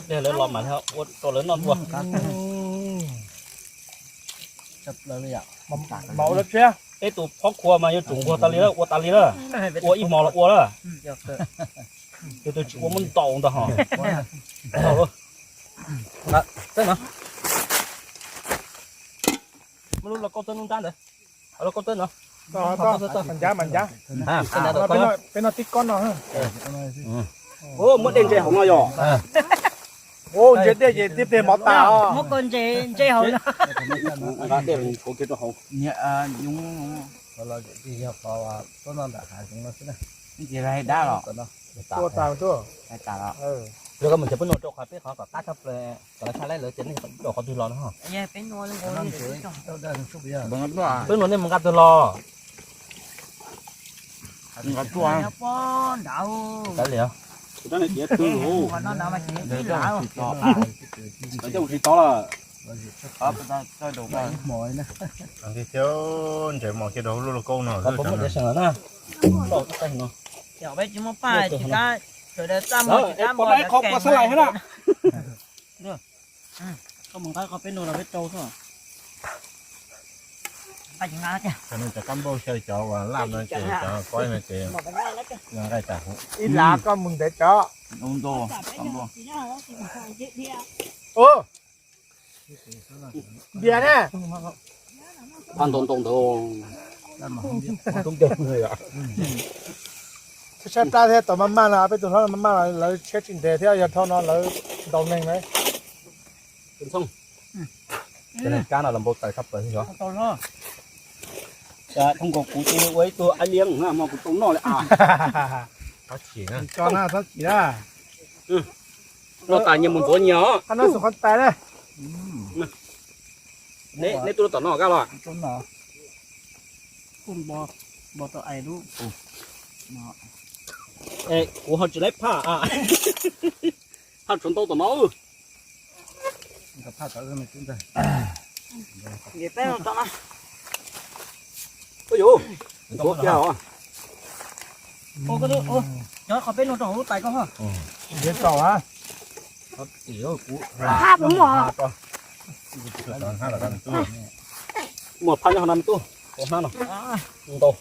Pliag lawv los mas ua rau lawv noj dua. Peb tus phob khua mas yuav tsum nquag tas li lawm, ua tas li lawm. Ua ib hmo los ua lawm. Tus twg tsis ua muab ntaus ntag ho. Muab lub lauj kaub txawb nub nrab ntawd. Lauj kaub txawb no. Mas ncab mas ncab. Peb noj tib kob no. Muab dej ntse hauv no yog. Ntse dej ces tib pliag mov tas os. Muab koj ntse ntse hauv no. Nqa dej tshuav kiag rau hauv. Yog qhov tuaj noj ntawm hav zoov no xwb na. Ces hais dab los. Tua tas tuaj. Hais tas los. Yog koj mus ces peb nua rau qhov peb qhov kom qab tshaj plaws kom lawv tshaj laib lawv ces nej rau qhov twg los no. Peb nua nej mus nqa twg los. Nqa tuaj. Kav liam. Ntses mos kiag rau lub lauj kaub no. Peb tsis muaj paj tsis kab, sawv daws txaj muag tsis kab npog qhov sab lais na. Koj mus nqa qhov peb nua los peb rau xwb. Cov kab npauj xyaw cov uas laj no ces cov koib no ces nqa tas. Ib lav koj mus ntev cov. Npias ne. Phaj ntau ntau ntawd. Tshaib plab thiab, tau maj maj no peb tus hlob maj maj lawv tshiab tsis ntev thiab yog dhau no lawv ntaus neeg lawm. Cov neeg kab no los npau taws tshaj plaws yog. Thooj nkaus kuv ces ua ib tug aib liab no mas kuv tau noj li a. Txhob chim na, txhob chim na. Noj tas nyias mus ntxuav nyias os. Qhov no xum qhov tais na. Neb tuaj tom no kab los? Kuv ho tsis laib phaj a. Phaj tshuav ntau tom no. Ntxuav kiag os. Cov qhov peb nua rau hauv lub tais koj. Ntiav tau a. Muaj phaj nyob hauv no me tub, hnab no ntau.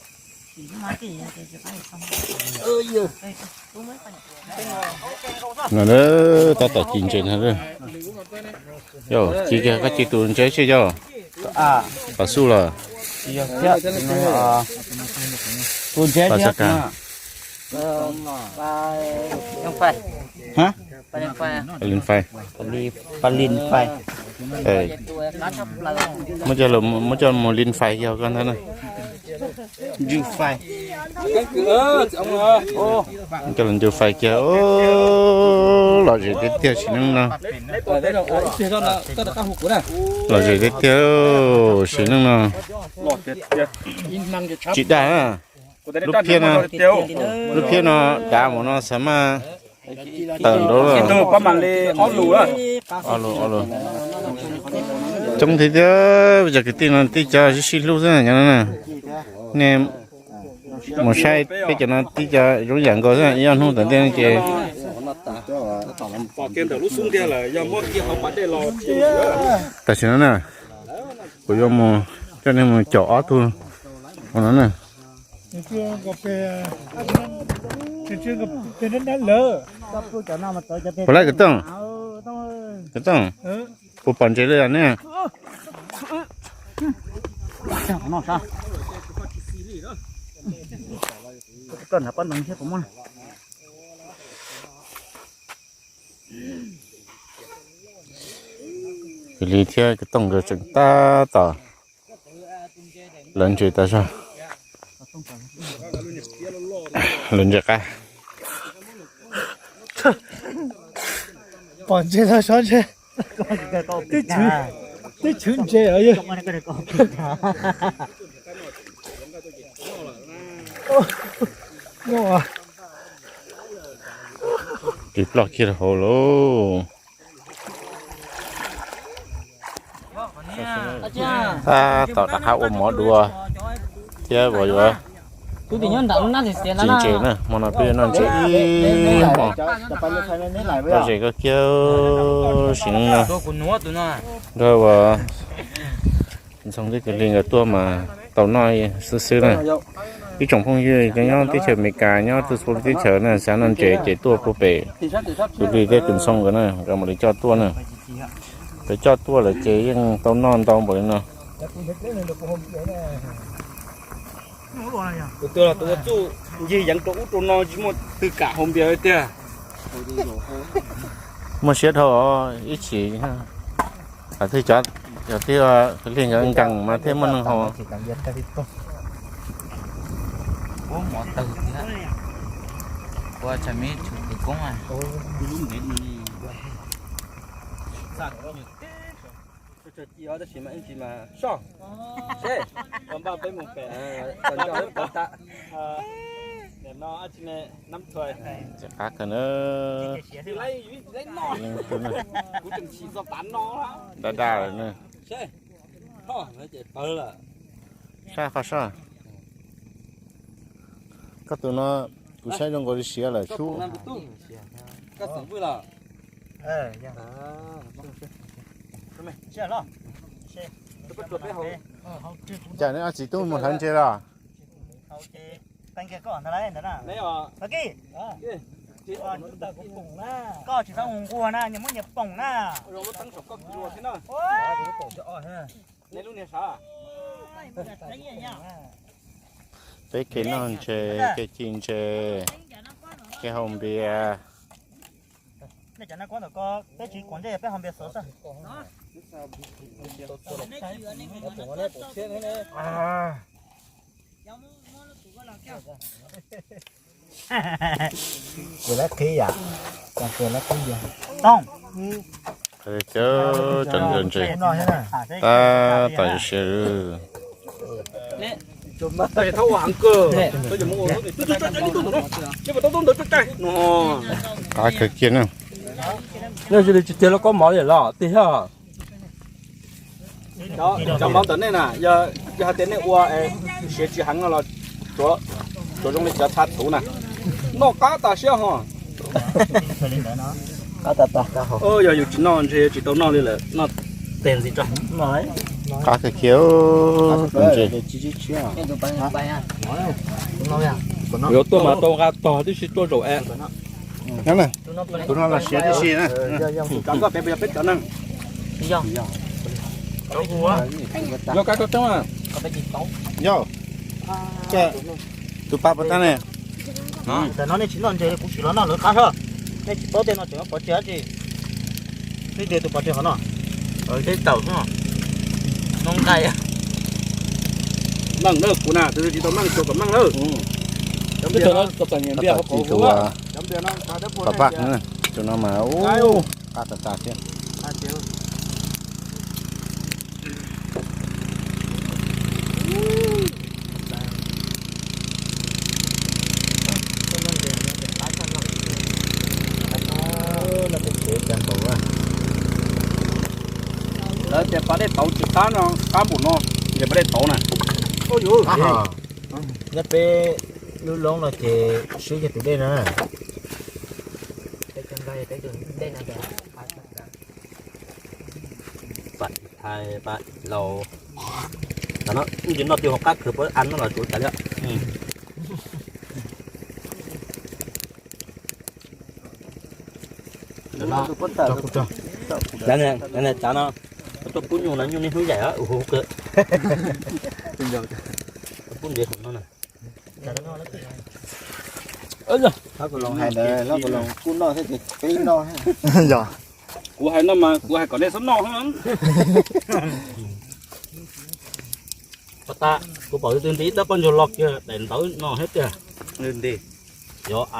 No tab tom ci ntses no. Yog ci kiag koj ci tus ntses seb yog. Pam xub los. Tus ntses Pam xab kas. Hab? Palin fais. Palin fais. Muab coj los, muab coj mus lin fais yog koj ntag na. Ntswj fais. Coj los ntswj fais kiag. Lom zem tiag tiag sim neej no. Lom zem tiag tiag sim neej no. Tsis dag na. Lub phiab no, lub phiab no dav mus no xav mas tawm nraud. Ob lus, ob lus. Coob thiab tiag, cov kwv tij no tib co sib sib hlub xwb na. Nej mus saib peb cov no tib co zoo yam nkaus xwb, ib ob hnub tom ntej no ces. Tam sim no na, kuv yuav mus coj nej mus caum ob tug no na. Puas laib kwv Tooj? Kwv Tooj, puas pom ntses li ne? Kwv Lis thiab kwv Tooj nkawd tseem tab tom lawv ntses tas zog. Lawv ntses qab. Pom ntses los sov ntses. Twb chwv ntses os yog. Noj. Tsis ploj kiag rau hauv lauj. Tab tom rov qab ua mov dua thiab uas yuav txiv ntses na, hmo no peb yuav noj ntses ib hmo. Tau zes koj kiag sim no nrog uas Ntxoov thiab Kwv Hli nkawd tuaj mas tau noj xwb xwb na. Ib tsoom phooj ywg nyob teb chaws Amelikas, nyob txhua teb chaws na, xav noj ntses ces tuaj puag pem Kwv Hli thiab Kwv Ntxoov nkawd na, nkawd mam li coj tuaj na. Nkawd coj tuaj lawm ces yeej tau noj ntau npaum li no. Tus twg los tus ua txuj ncig yeev rau ub rau no tsis muaj twg kam haus npias li tiag. Muaj siab dhau ib chim. Cov tib Kwv Hli nkawd nkees mas thiaj muaj neeg haus. Tab sis mas ib ntsis mas soj, seb, ua npaj peb mus pem, ntog peb pov tag. Nim no ab tsi ne nab thua. Tsis qab kawg na. Kuv tseem chim txog tav no. Daj daj lawm na. Seb, thoj ces pawg lawm. Sab qhov sab. Koj tus no kuv saib zoo nkaus li siav lawm sub. Koj xeem vwj los? Cas neb ob txiv tub mus hlawv ntses los? Koj tsis txhob mus nquag na, nyias muab nyias poom na. Peb kev noj ntses, kev ci ntses, kev haus npias. Nej cov naj kuab ntawm ko peb tsis kuam ntsej peb haus npias xwb xwb. Cov ntses tab tom siav. Qab kawg kiag na. Nej cia li tsis tiag los koj mov li los tiag. Cov mov ntawm nej na, yog hais tias nej ua siav tsis heev no los tsuav zoo li cov tshav txhuv na, noj qab tas siab ho. Yog yus tsis noj ntshe tsis tau noj li lawm, noj tes ntxiv tso. Qab kawg kiag tus ntses. Yuav tuaj mas tau nqa tog tib si tuaj zaum es. Tus no los siav tib si na. Yog kab koj toob. Yog, tus pas puas tag ne? Tam no nej tsis noj ntses kuv sim los noj lawv qab soj. Nej tsis paub tej no tseem pov tseg dab tsi. Twb tias tus pov tseg qhov no. Tej taum no nqaij. Meej na, kuv na tus tsis tau meej tsuas kom meej na. Cov npias no txom nyem npias hauv paus huv. Pab pab, tus no mas qab tas tas thiab. Lawv tias pas dej tauv tsis qab no, qab npaum no, ces pas dej tauv na. Nyob peb lub loob no ces swb kiag tus dej no na. Pais, pais, laus. Tam no wb tsis noj twg hauv qab khwv puas an no los tsuav tas li. Tam no, tam no, tuaj pub nyuj no nyuj niaj hnub yaim ua huv kawg. Pub ntsev no na. Kuv noj thiab ces peb noj. Yog. Kuv hais no mas kuv hais kom nej txhob noj. Pas tas, kuv pom tus twg nti ib tsob poj ntsuag los kiag daim ntawv no thiab tiag. Nti. Yog a.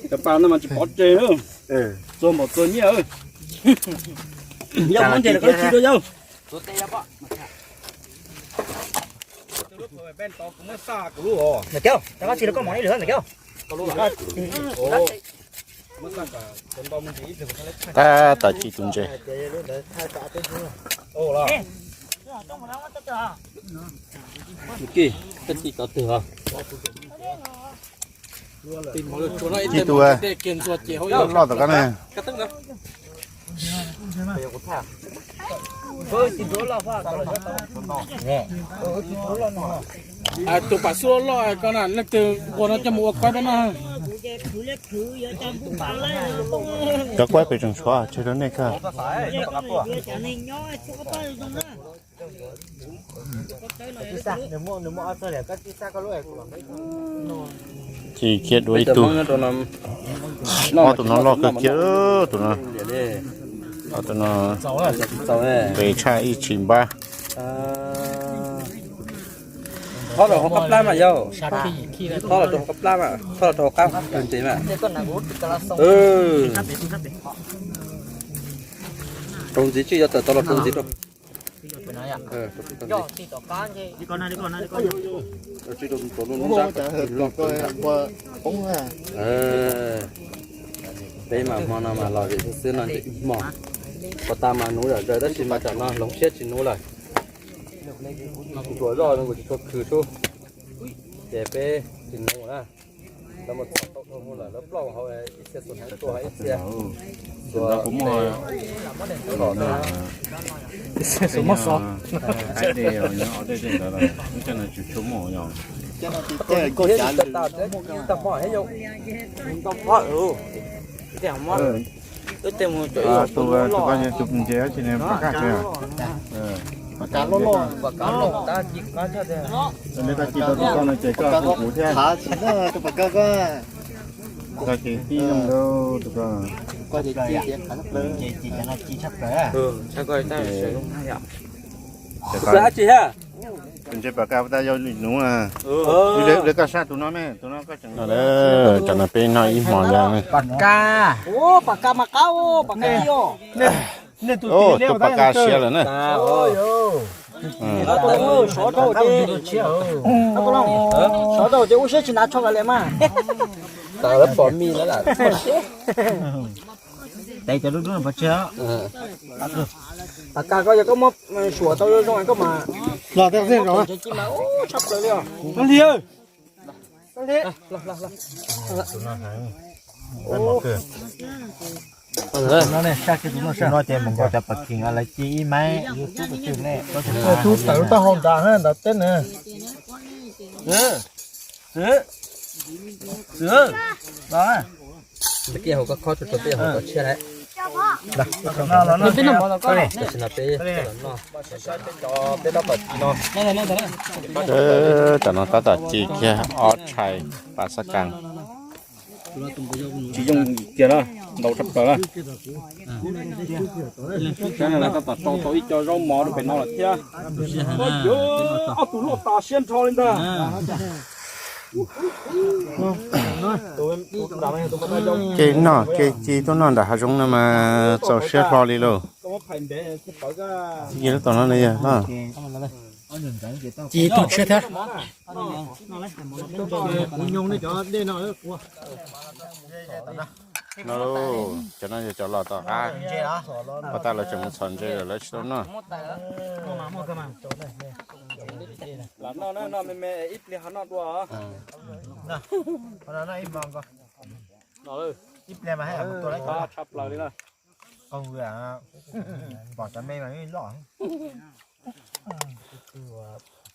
Cov pas no mas tsis pov tseg, txuag npaum txuag nyiaj. Yog muab ntses los koj tsis dua yau. Ntawm koj, rov qab tsis los koj mov ib lwm ntawm koj. Tab tom ci tus ntses. Ci cov twg os? Ci tus loj tom kab ne. Tus pam xub loj loj ko na, leej twg ua no coj mus ua koj peb na. Cov kuab pem tseem tshuav tseg rau nej kawg. Ci kiag dua ib tug. Ob tug no loj kawg kiag tus no. Ob tug no nqes tshaj ib tshim npab. Thob los hauv qab plab mas yau. Thob los rau hauv qab plab mas, thob los rau hauv qab tus ntxiv mas. Rau ntxiv tsis yog tawm tau los rau ntxiv rau. Peb mas hmo no mas lom zem xwb no, ib hmos. Pos tas mas nuv zom zaws tab sis mas tsam no hloov siab tsis nuv lawm. Ntsuas zoj no kuv tsis tshua khwv sub, ces peb tsis nuv na. Lawv mus txhom tau dhau hwv lawm, lawv ploj hauv ib txhia xuas hneev tuaj ib txhia. Xuas mob xov. Koj thiab tsis tau tas thiab tsis tau hmo thiab yau. Tau hmo lawm. Wb tej mus cov tus tus koj tus ntses tsis ne pom kaj tsev. Pom kaj loj loj, pom kaj loj tab ci qab thiab. Neb koj ci tau tus koj no ces koj hu kuv thiab. Koj ces tib zoo tus koj. Koj ces ci tshaj plaws. Tsis yog. Tus ntses pom kaj puas tas yau li nuv. Li koj sab tus no me tus no koj tseem. Tam no peb noj ib hmos yog pom kaj. Pom kaj mas qab, pom kaj yau. Tus pom kaj siav lawm na. Sov rau ces ua siab tsis hnav tsho li mas. Pom mi lawm. Tes cov dub dub no pov tseg. Pom kaj koj yog koj muab suam tau zoo zoo koj mas. Los tej zej os. Li. No ces mus nkaus cov pom kheem lawv ci ib maib. Tus tawm lub taub hau nrad na, nrad teb na. Txi, txi, los. Peb hauv koj khob tsuas tau peb hauv cov tshiab lawm. Tam sim no peb, peb tab tom ci no. Tam no tab tom ci kiag ob tshais pas xab kas. Tsis yooj yim kiag na, ntau tshaj plaws na. Tab tom tau tau ib co zaub mov rau pem no lawm thiab. Ob tug loj tas siab nrho li ntag. Kev noj kev ci tuaj noj nram hav zoov no mas txaus siab hlo li lauj. Ci lub tom no yog no. Ci tus tshiab thiab. No, cov no yog cov los tom qab, pos tas lawv tseem mus txhom ntses lawm lawv tsis tau noj. Lam noj na, noj me me ib pliag ho noj dua. Ib pliag mas tshaj plaws li na. Pom cov me mas loj.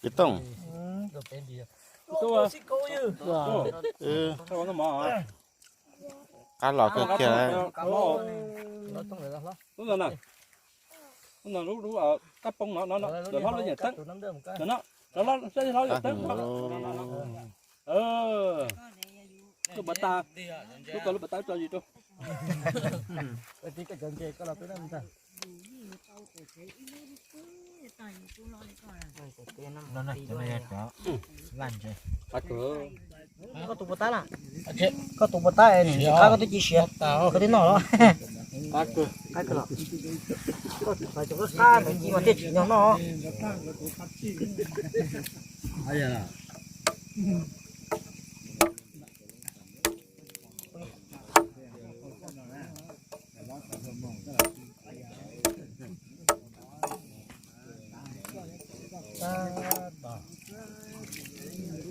Kwv Tooj. Qab los kawg kiag. Lub no, lub qab poob no, lawv hlob lub yam teeb no, lawv hlob saib hlob yam teeb. Lub pas tas, lub ko lub pas tas tso zis rau. Koj tus puas tab na? Koj tus puas tab es nws qab koj twb ci siav, koj twb noj los? Qab kawg los. Koj tus qab cov qab nws ci mas thiaj tsim nyog noj.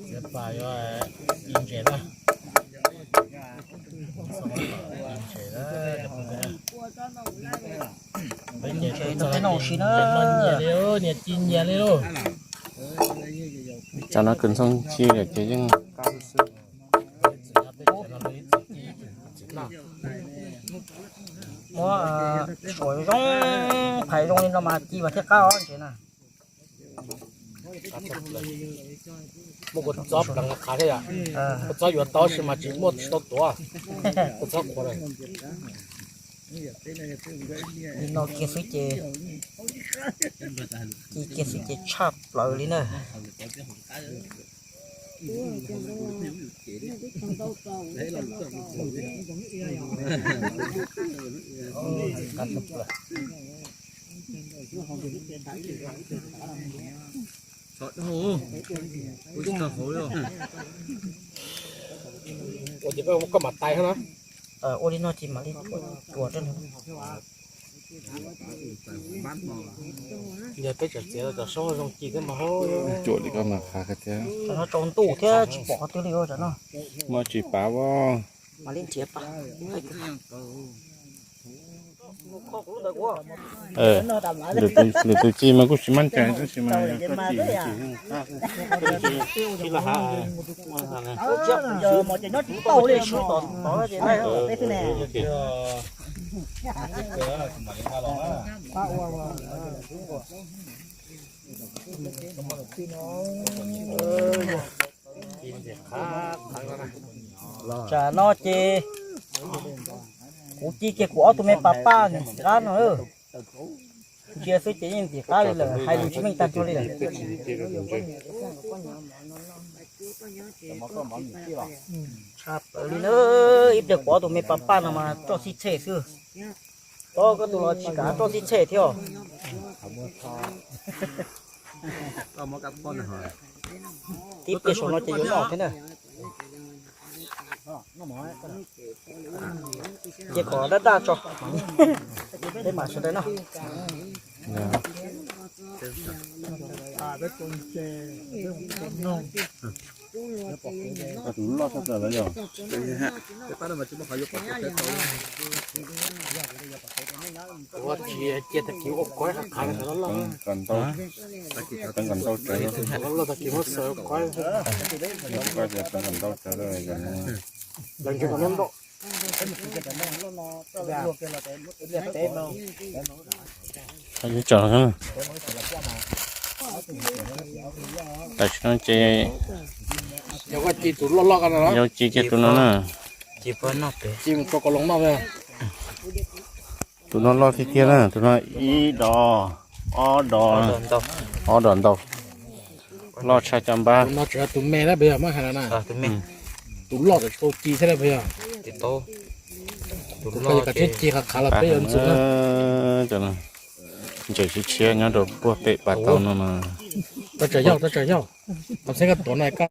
Txiav pas yuav ci ntses na. Ci ntses rau peb noj ua si na. Niam ci nyias li lauj. Tsam no kws ntxoog ci lawm ces yeej qab xwb. Muab suav zoo, phais zoo li no mas ci mas thiaj qab os ntses na. Muab kua txob pleev qhav thiab yom. Kua txob yuav tau tab sis mas tsis muaj tsis tau tuav. Kua txob qhuav lawm. Li no kiag xwb ces, ci kiag xwb ces tshaj plaws li na. Ua ces koj mam tais na. Ua li no ces mam li ua rau. Yog peb tseem txiav los cov soob zoo ci thiab mas. Cuam li koj mas qhav tiag. Tam no tsaus ntuj thiab tsis pom qhov twg li ua tam no. Muaj tsis pav as. Mam li nrhiav pas. Lwm tus ci mas kuj tsis maj cai tab sis mas yog koj ci ces yeej qab. Tsam no ces kuv ci kiag kuv ob tug me pas paj ntxim qab no. Ntsia xwb ces yeej ntxim qab li lawm, hais lus tsis meej tag nrho li lawm. Tshaj plaws li na, ib pliag kuv ob tug me pas paj no mas roj xib txhej xwb. Tab koj tus los tsis kam roj xib txhej thiab. Tib pliag saum no ces yuav noj thiab na. Cia kom daj daj tso, peb mam sawv daws noj. Tus loj tshaj plaws lawm yog. Ua tsis cia tag kis ua kov qhav qhav loj loj. Teev kom ntau tsawv. Loj loj tag kis muab xaws ua kov. Teev kom ntau tsawv. Lawv ntsis kom ntau. Tam sim no ces yog ci tus loj loj ko no, yog ci kiag tus no na. Ci mus tso koj loo noj. Tus no loj tiag tiag na, tus no ib dos, ob dos, ob dos ntau. Loj tshaj caj npab. Tus no tsis yog tus me na, peb yog muab hais no na. Tus loj tsis tau ci thiab na, peb yog. Tus loj kav tsij ci qhav qhav los peb yuav ntxuav na. Ntses tshiab tshiab nyob rau puag pem pas tau no mas. Koj tsam yog, koj tsam yog. Tam xeeb koj tuav no koj.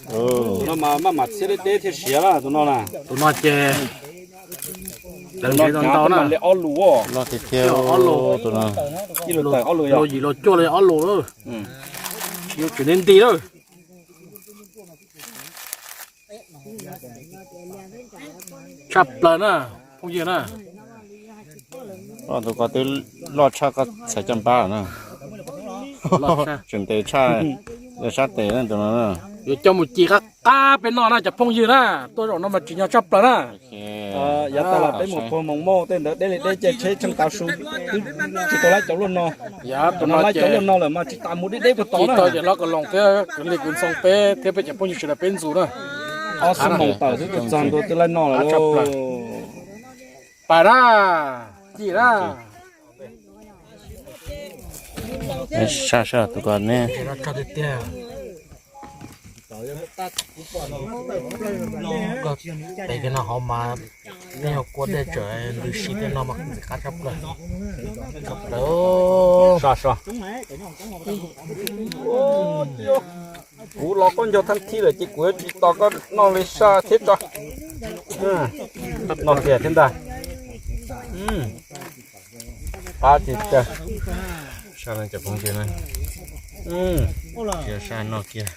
Tus no mas maj mam txhiab deb deb thiaj siav na tus no na. Tus no ces tus no ntau na. Loj tiag tiag tus no. Ib lus tawm ob lus, yog yim los cuaj los yog ob lus. Yus tsis nti nti lawm. Tshaj plaws na, phooj ywg na. Tus ko twb loj tshaj koj txhais caj npab na. Tseem ntev tshaj, yog sab tes na tus no. Yuav coj mus ci qab qab peb noj na cov phooj ywg na. Tuaj zaum no mas tsim nyog tshaj plaws na. Yav tas los peb mus puag Moos Mauj tej ntawd deb li deb, caij tsheb tsheej tav su, twb tsis tau laib cov luaj no. Yav tus no laib cov luaj no lawm mas tsis tas mus deb deb puag tod na. Ces los kom loos thiab kwv li kwv ntxhoo peb thiab peb cov phooj ywg sawv daws peb ntxuav na. Ob xuab moos tawm xwb txog ntua twb laib noj lawm lauj. Pais na, ci na. Saj saj tus ko ne. Pem kiag no hov mas nej yog kua dej tsawm ntws si tej no mas ntxim qab tshaj plaws. Saj saj. Kuv los koj nco thab thib lawm ces kuv yuav tsis tos koj noj li saj thiab tso. Noj kiag thiab ntag. Qab tiag tiag. Sab no cov phooj ywg na, yog sab no kiag.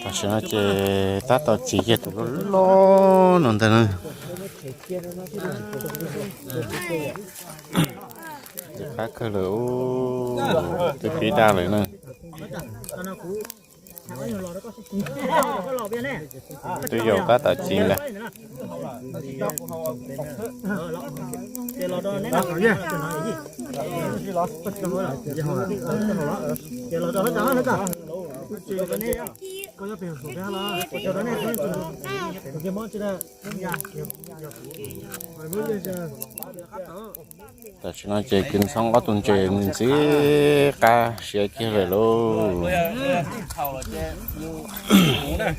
Tam sim no ces tab tom tsis kiag tus loj loj no ntag na. Qab kawg lawm, twb pib daj lawm na. Twb yog tab tom tsis ntag. Tam sim no ces kwv ntxhov ob tug ntses ntxim qab siav kiag lawm lauj.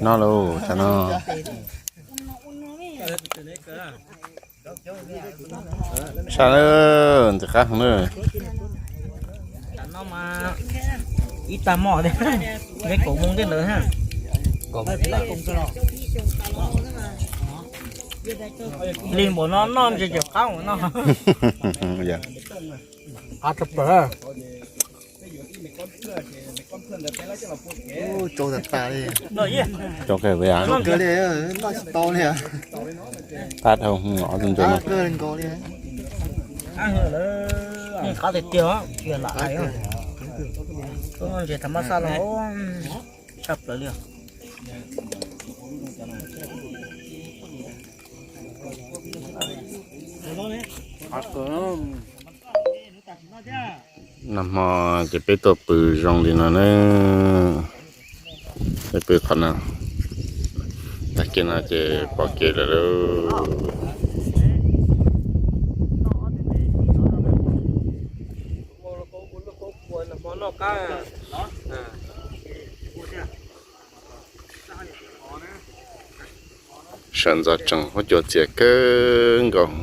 No lauj, tam no. Sab na, ntxim qab heev na. Ib tag moj thiab, neb kaum moo tej ntawd ha. Li npaum no noj ntses tseem qab ua no. Qab tshaj plaws. Tsau tas tas li. Tsau kawg li, noj tsis tau li. Qab dhau ob tug ntses no. Qab tiag tiag, lam hais, ntses tham mas xaj los tshaj plaws li. Nag hmo ces peb tuaj pw zoo li no na. Peb pw qhov no, tag kis no ces pom kev lawm lauj. Sawv ntxov tsees huab cua txias kawg nkaus.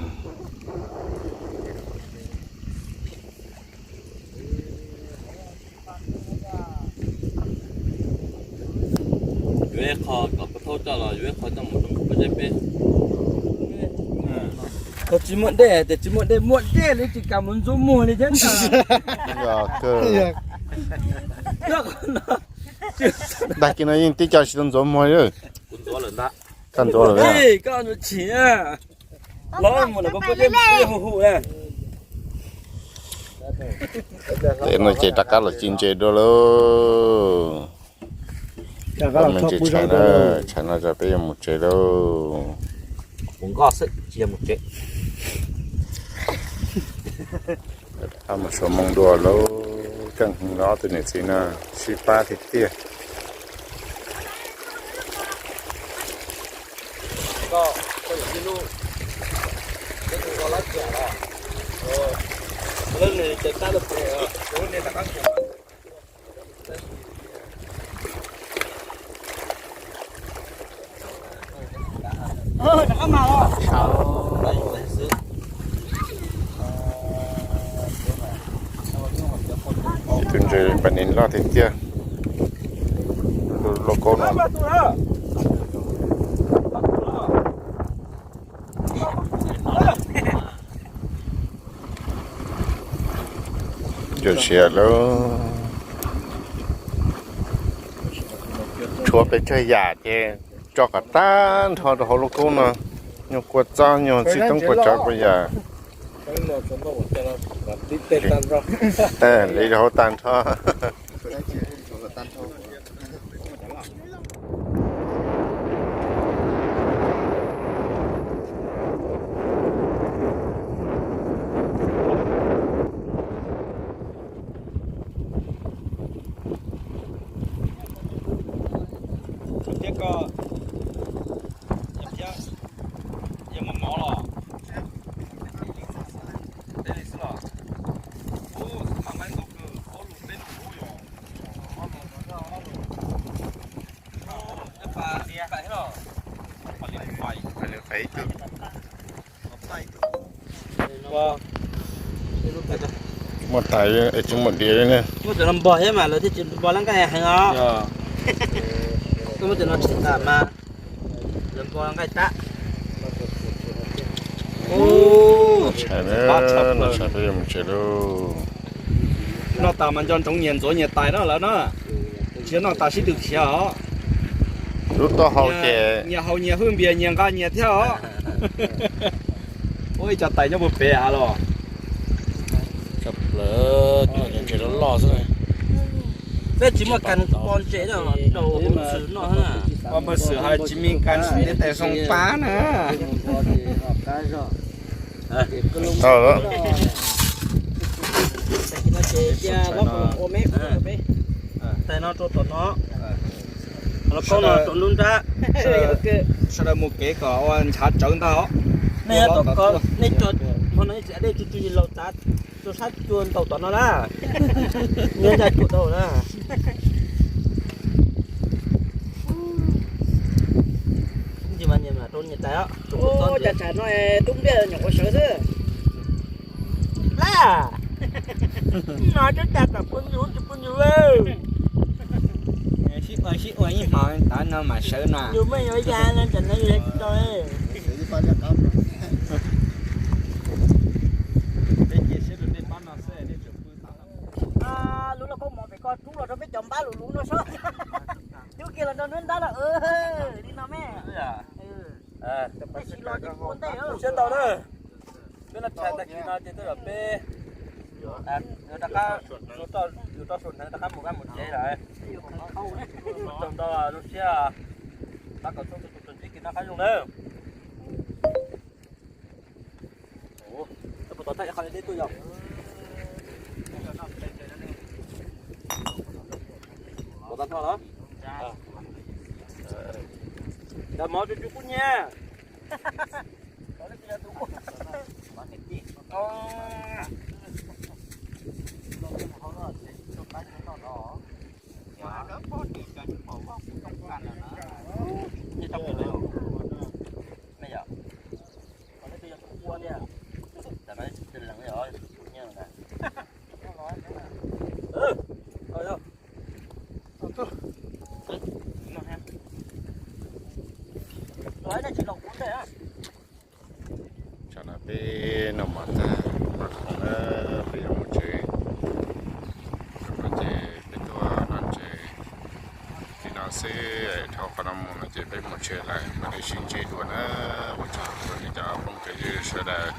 Yuav ib qho kom peb thaub coj los yuav ib qho coj mus rau peb zeb peb. Thaum tsis muaj dej tias tsis muaj dej, muaj dej li tsis kam mus ntxuav muag li thiab ntag. Dag kiag no yeej tib co tsis tau ntxuav muag li. Koj ntxuav lawm, koj ntxuav chim na. Los mus lawm koj peb zeb hu hu na. Ces no ces rov qab los ci ntses dua lauj. Peb me ntsis tshais na, tshais no ces peb yuav mus tsev lauj. Mus nkoj xwb tsis yog mus tsev. Rov qab mus xua moo dua lauj, keej heev los ob tug niam txiv no sib pab tiag tiag. Tus ntses pas nis loj tiag tiag, tus lauj kaub no. Yuav siav lawm. Tshuav pes tsawg yam ces tso kom tag nrho rau hauv lub koob no. Nyuag kua txob, nyuag txij toob kua tsov kua yam. Li rau hauv tag nrho. Thiab koj, yog mov mov los? Teb li xwb los? Ub, xwb mas maib ntau kawg, ob lus peb lus yog. Ua, Muaj tais es tsis muaj diav li ne. Muab cov no npog thiab mas lawv thiaj tsis npog laj nqaij heev os. Koj muab cov no tshem tas mas lawv npog laj nqaij tag. Tshais, tshais peb yuav mus tsev lauj. Noj tas mas nco ntsoov nyias ntxuav nyias tais na lawv na. Tsis noj tas sib tw khiav os. Lub taub hau ces nyias haus nyias hwj npias nyias nqa nyias thiab os. Ua ib co tais nyob puag pem hav los. Tshaj plaws, ntshe loj loj xwb. Peb tsis muaj kas pov ntses rau hauv txwm noj na. Ua npawg Xwm hais tsis me kas ntiav tais zoo pab na. Tau lawm. Tais no rau tom no, los koj no rau nruab nrab. Sawv daws mus kev kom ua ntshav tsawv ntag os. Nej tom ko, nej tso, hmo no nej tsis dej tsw tsw laus tav, rau sab cua ntaus tom no na. Nyob ncaj cuam tau na. Ntsis mas nyias rau nyias tais os. Cas tsam no tub npiaj nyuam qhuav sawv xwb. Plab. No twb tas kom pw ntsws tsis pw ntsws. Sib ua sib ua ib hmo tav no mas sawv no. Yus muaj yuav ya no tsam no yus tsis tau. Lub lauj kaub mov pem ko rub los rau peb cov npab lus lus no sob. Cub kiag los rau nruab nrab no. Li no me. Peb tsis los ces kuv ua ntej. Siab ntau na. Peb los tshais tag kis no ces tej zaum peb yuav rov qab, yuav rov sua hneev rov qab mus vaj mus tsev lawm. Tsaug ntau zoo siab. Pab kom txhua tus tsoom tsib kis noj qab zoo nawb. Puas tom thaj ib qho deb tuaj yog? Puas tau noj los? Cov mov tsuj tsuj kub nyiab. Tsam no peb noj mov tag, noj khoom na, peb yuav mus tsev. Ces peb tuaj noj tsev li no xwb, dhau qhov no mus no ces peb mus tsev lawm, mam li sib ntsib dua na. Ua tsaug rau nej cov phooj cov ywg sawv daws.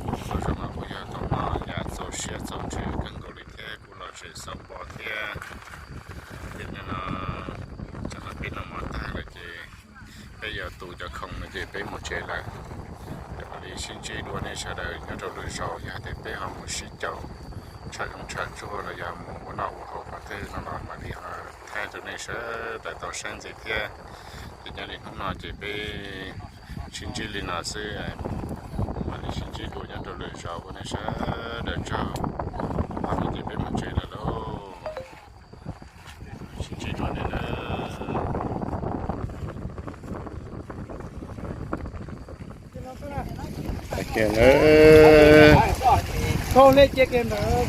Lub sij hawm no kuj yog thaum no yam txaus siab txaus ntsws kawg nkaus li thiab kuj los tsev xauj npo thiab. Ces no, tsam no peb noj mov tag lawm ces peb yuav tu cov khoom no ces peb mus tsev lawm. Ces mam li sib ntsib dua nej sawv daws nyob rau lwm zaus, yog tias peb ho mus sib caum tsham zoov tsham tsuag los yog mus ua noj ua haus qhov twg no los mam li ho thaij rau nej sawv daws tau saib ntxiv thiab. Ces nyob li hnub no ces peb sib ntsib li no xwb, mam li sib ntsib dua nyob rau lwm zaus, ua nej sawv daws tsaug. Qhov no ces peb mus tsev lawm lauj. Sib ntsib dua nej nawb. Kiag nawb.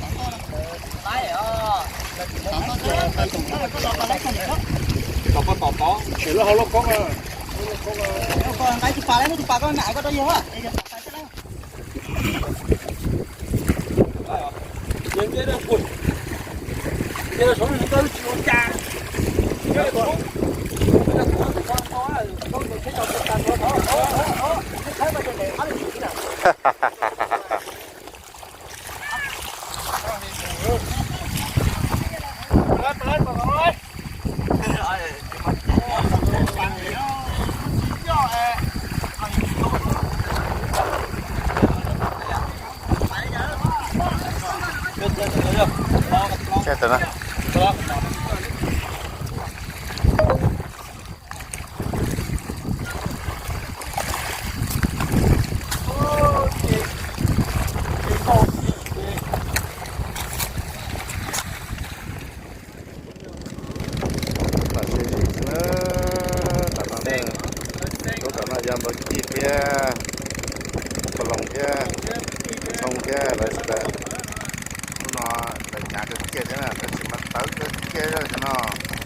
Tam sim no, tam no, lub tam no yog npawg Kij thiab Pov Loos thiab Ntxhoo Thiab lawv sawv daws, hnub no lawv hnyav kawg kiag thiab na, tab sis mas tawv kawg kiag cov no.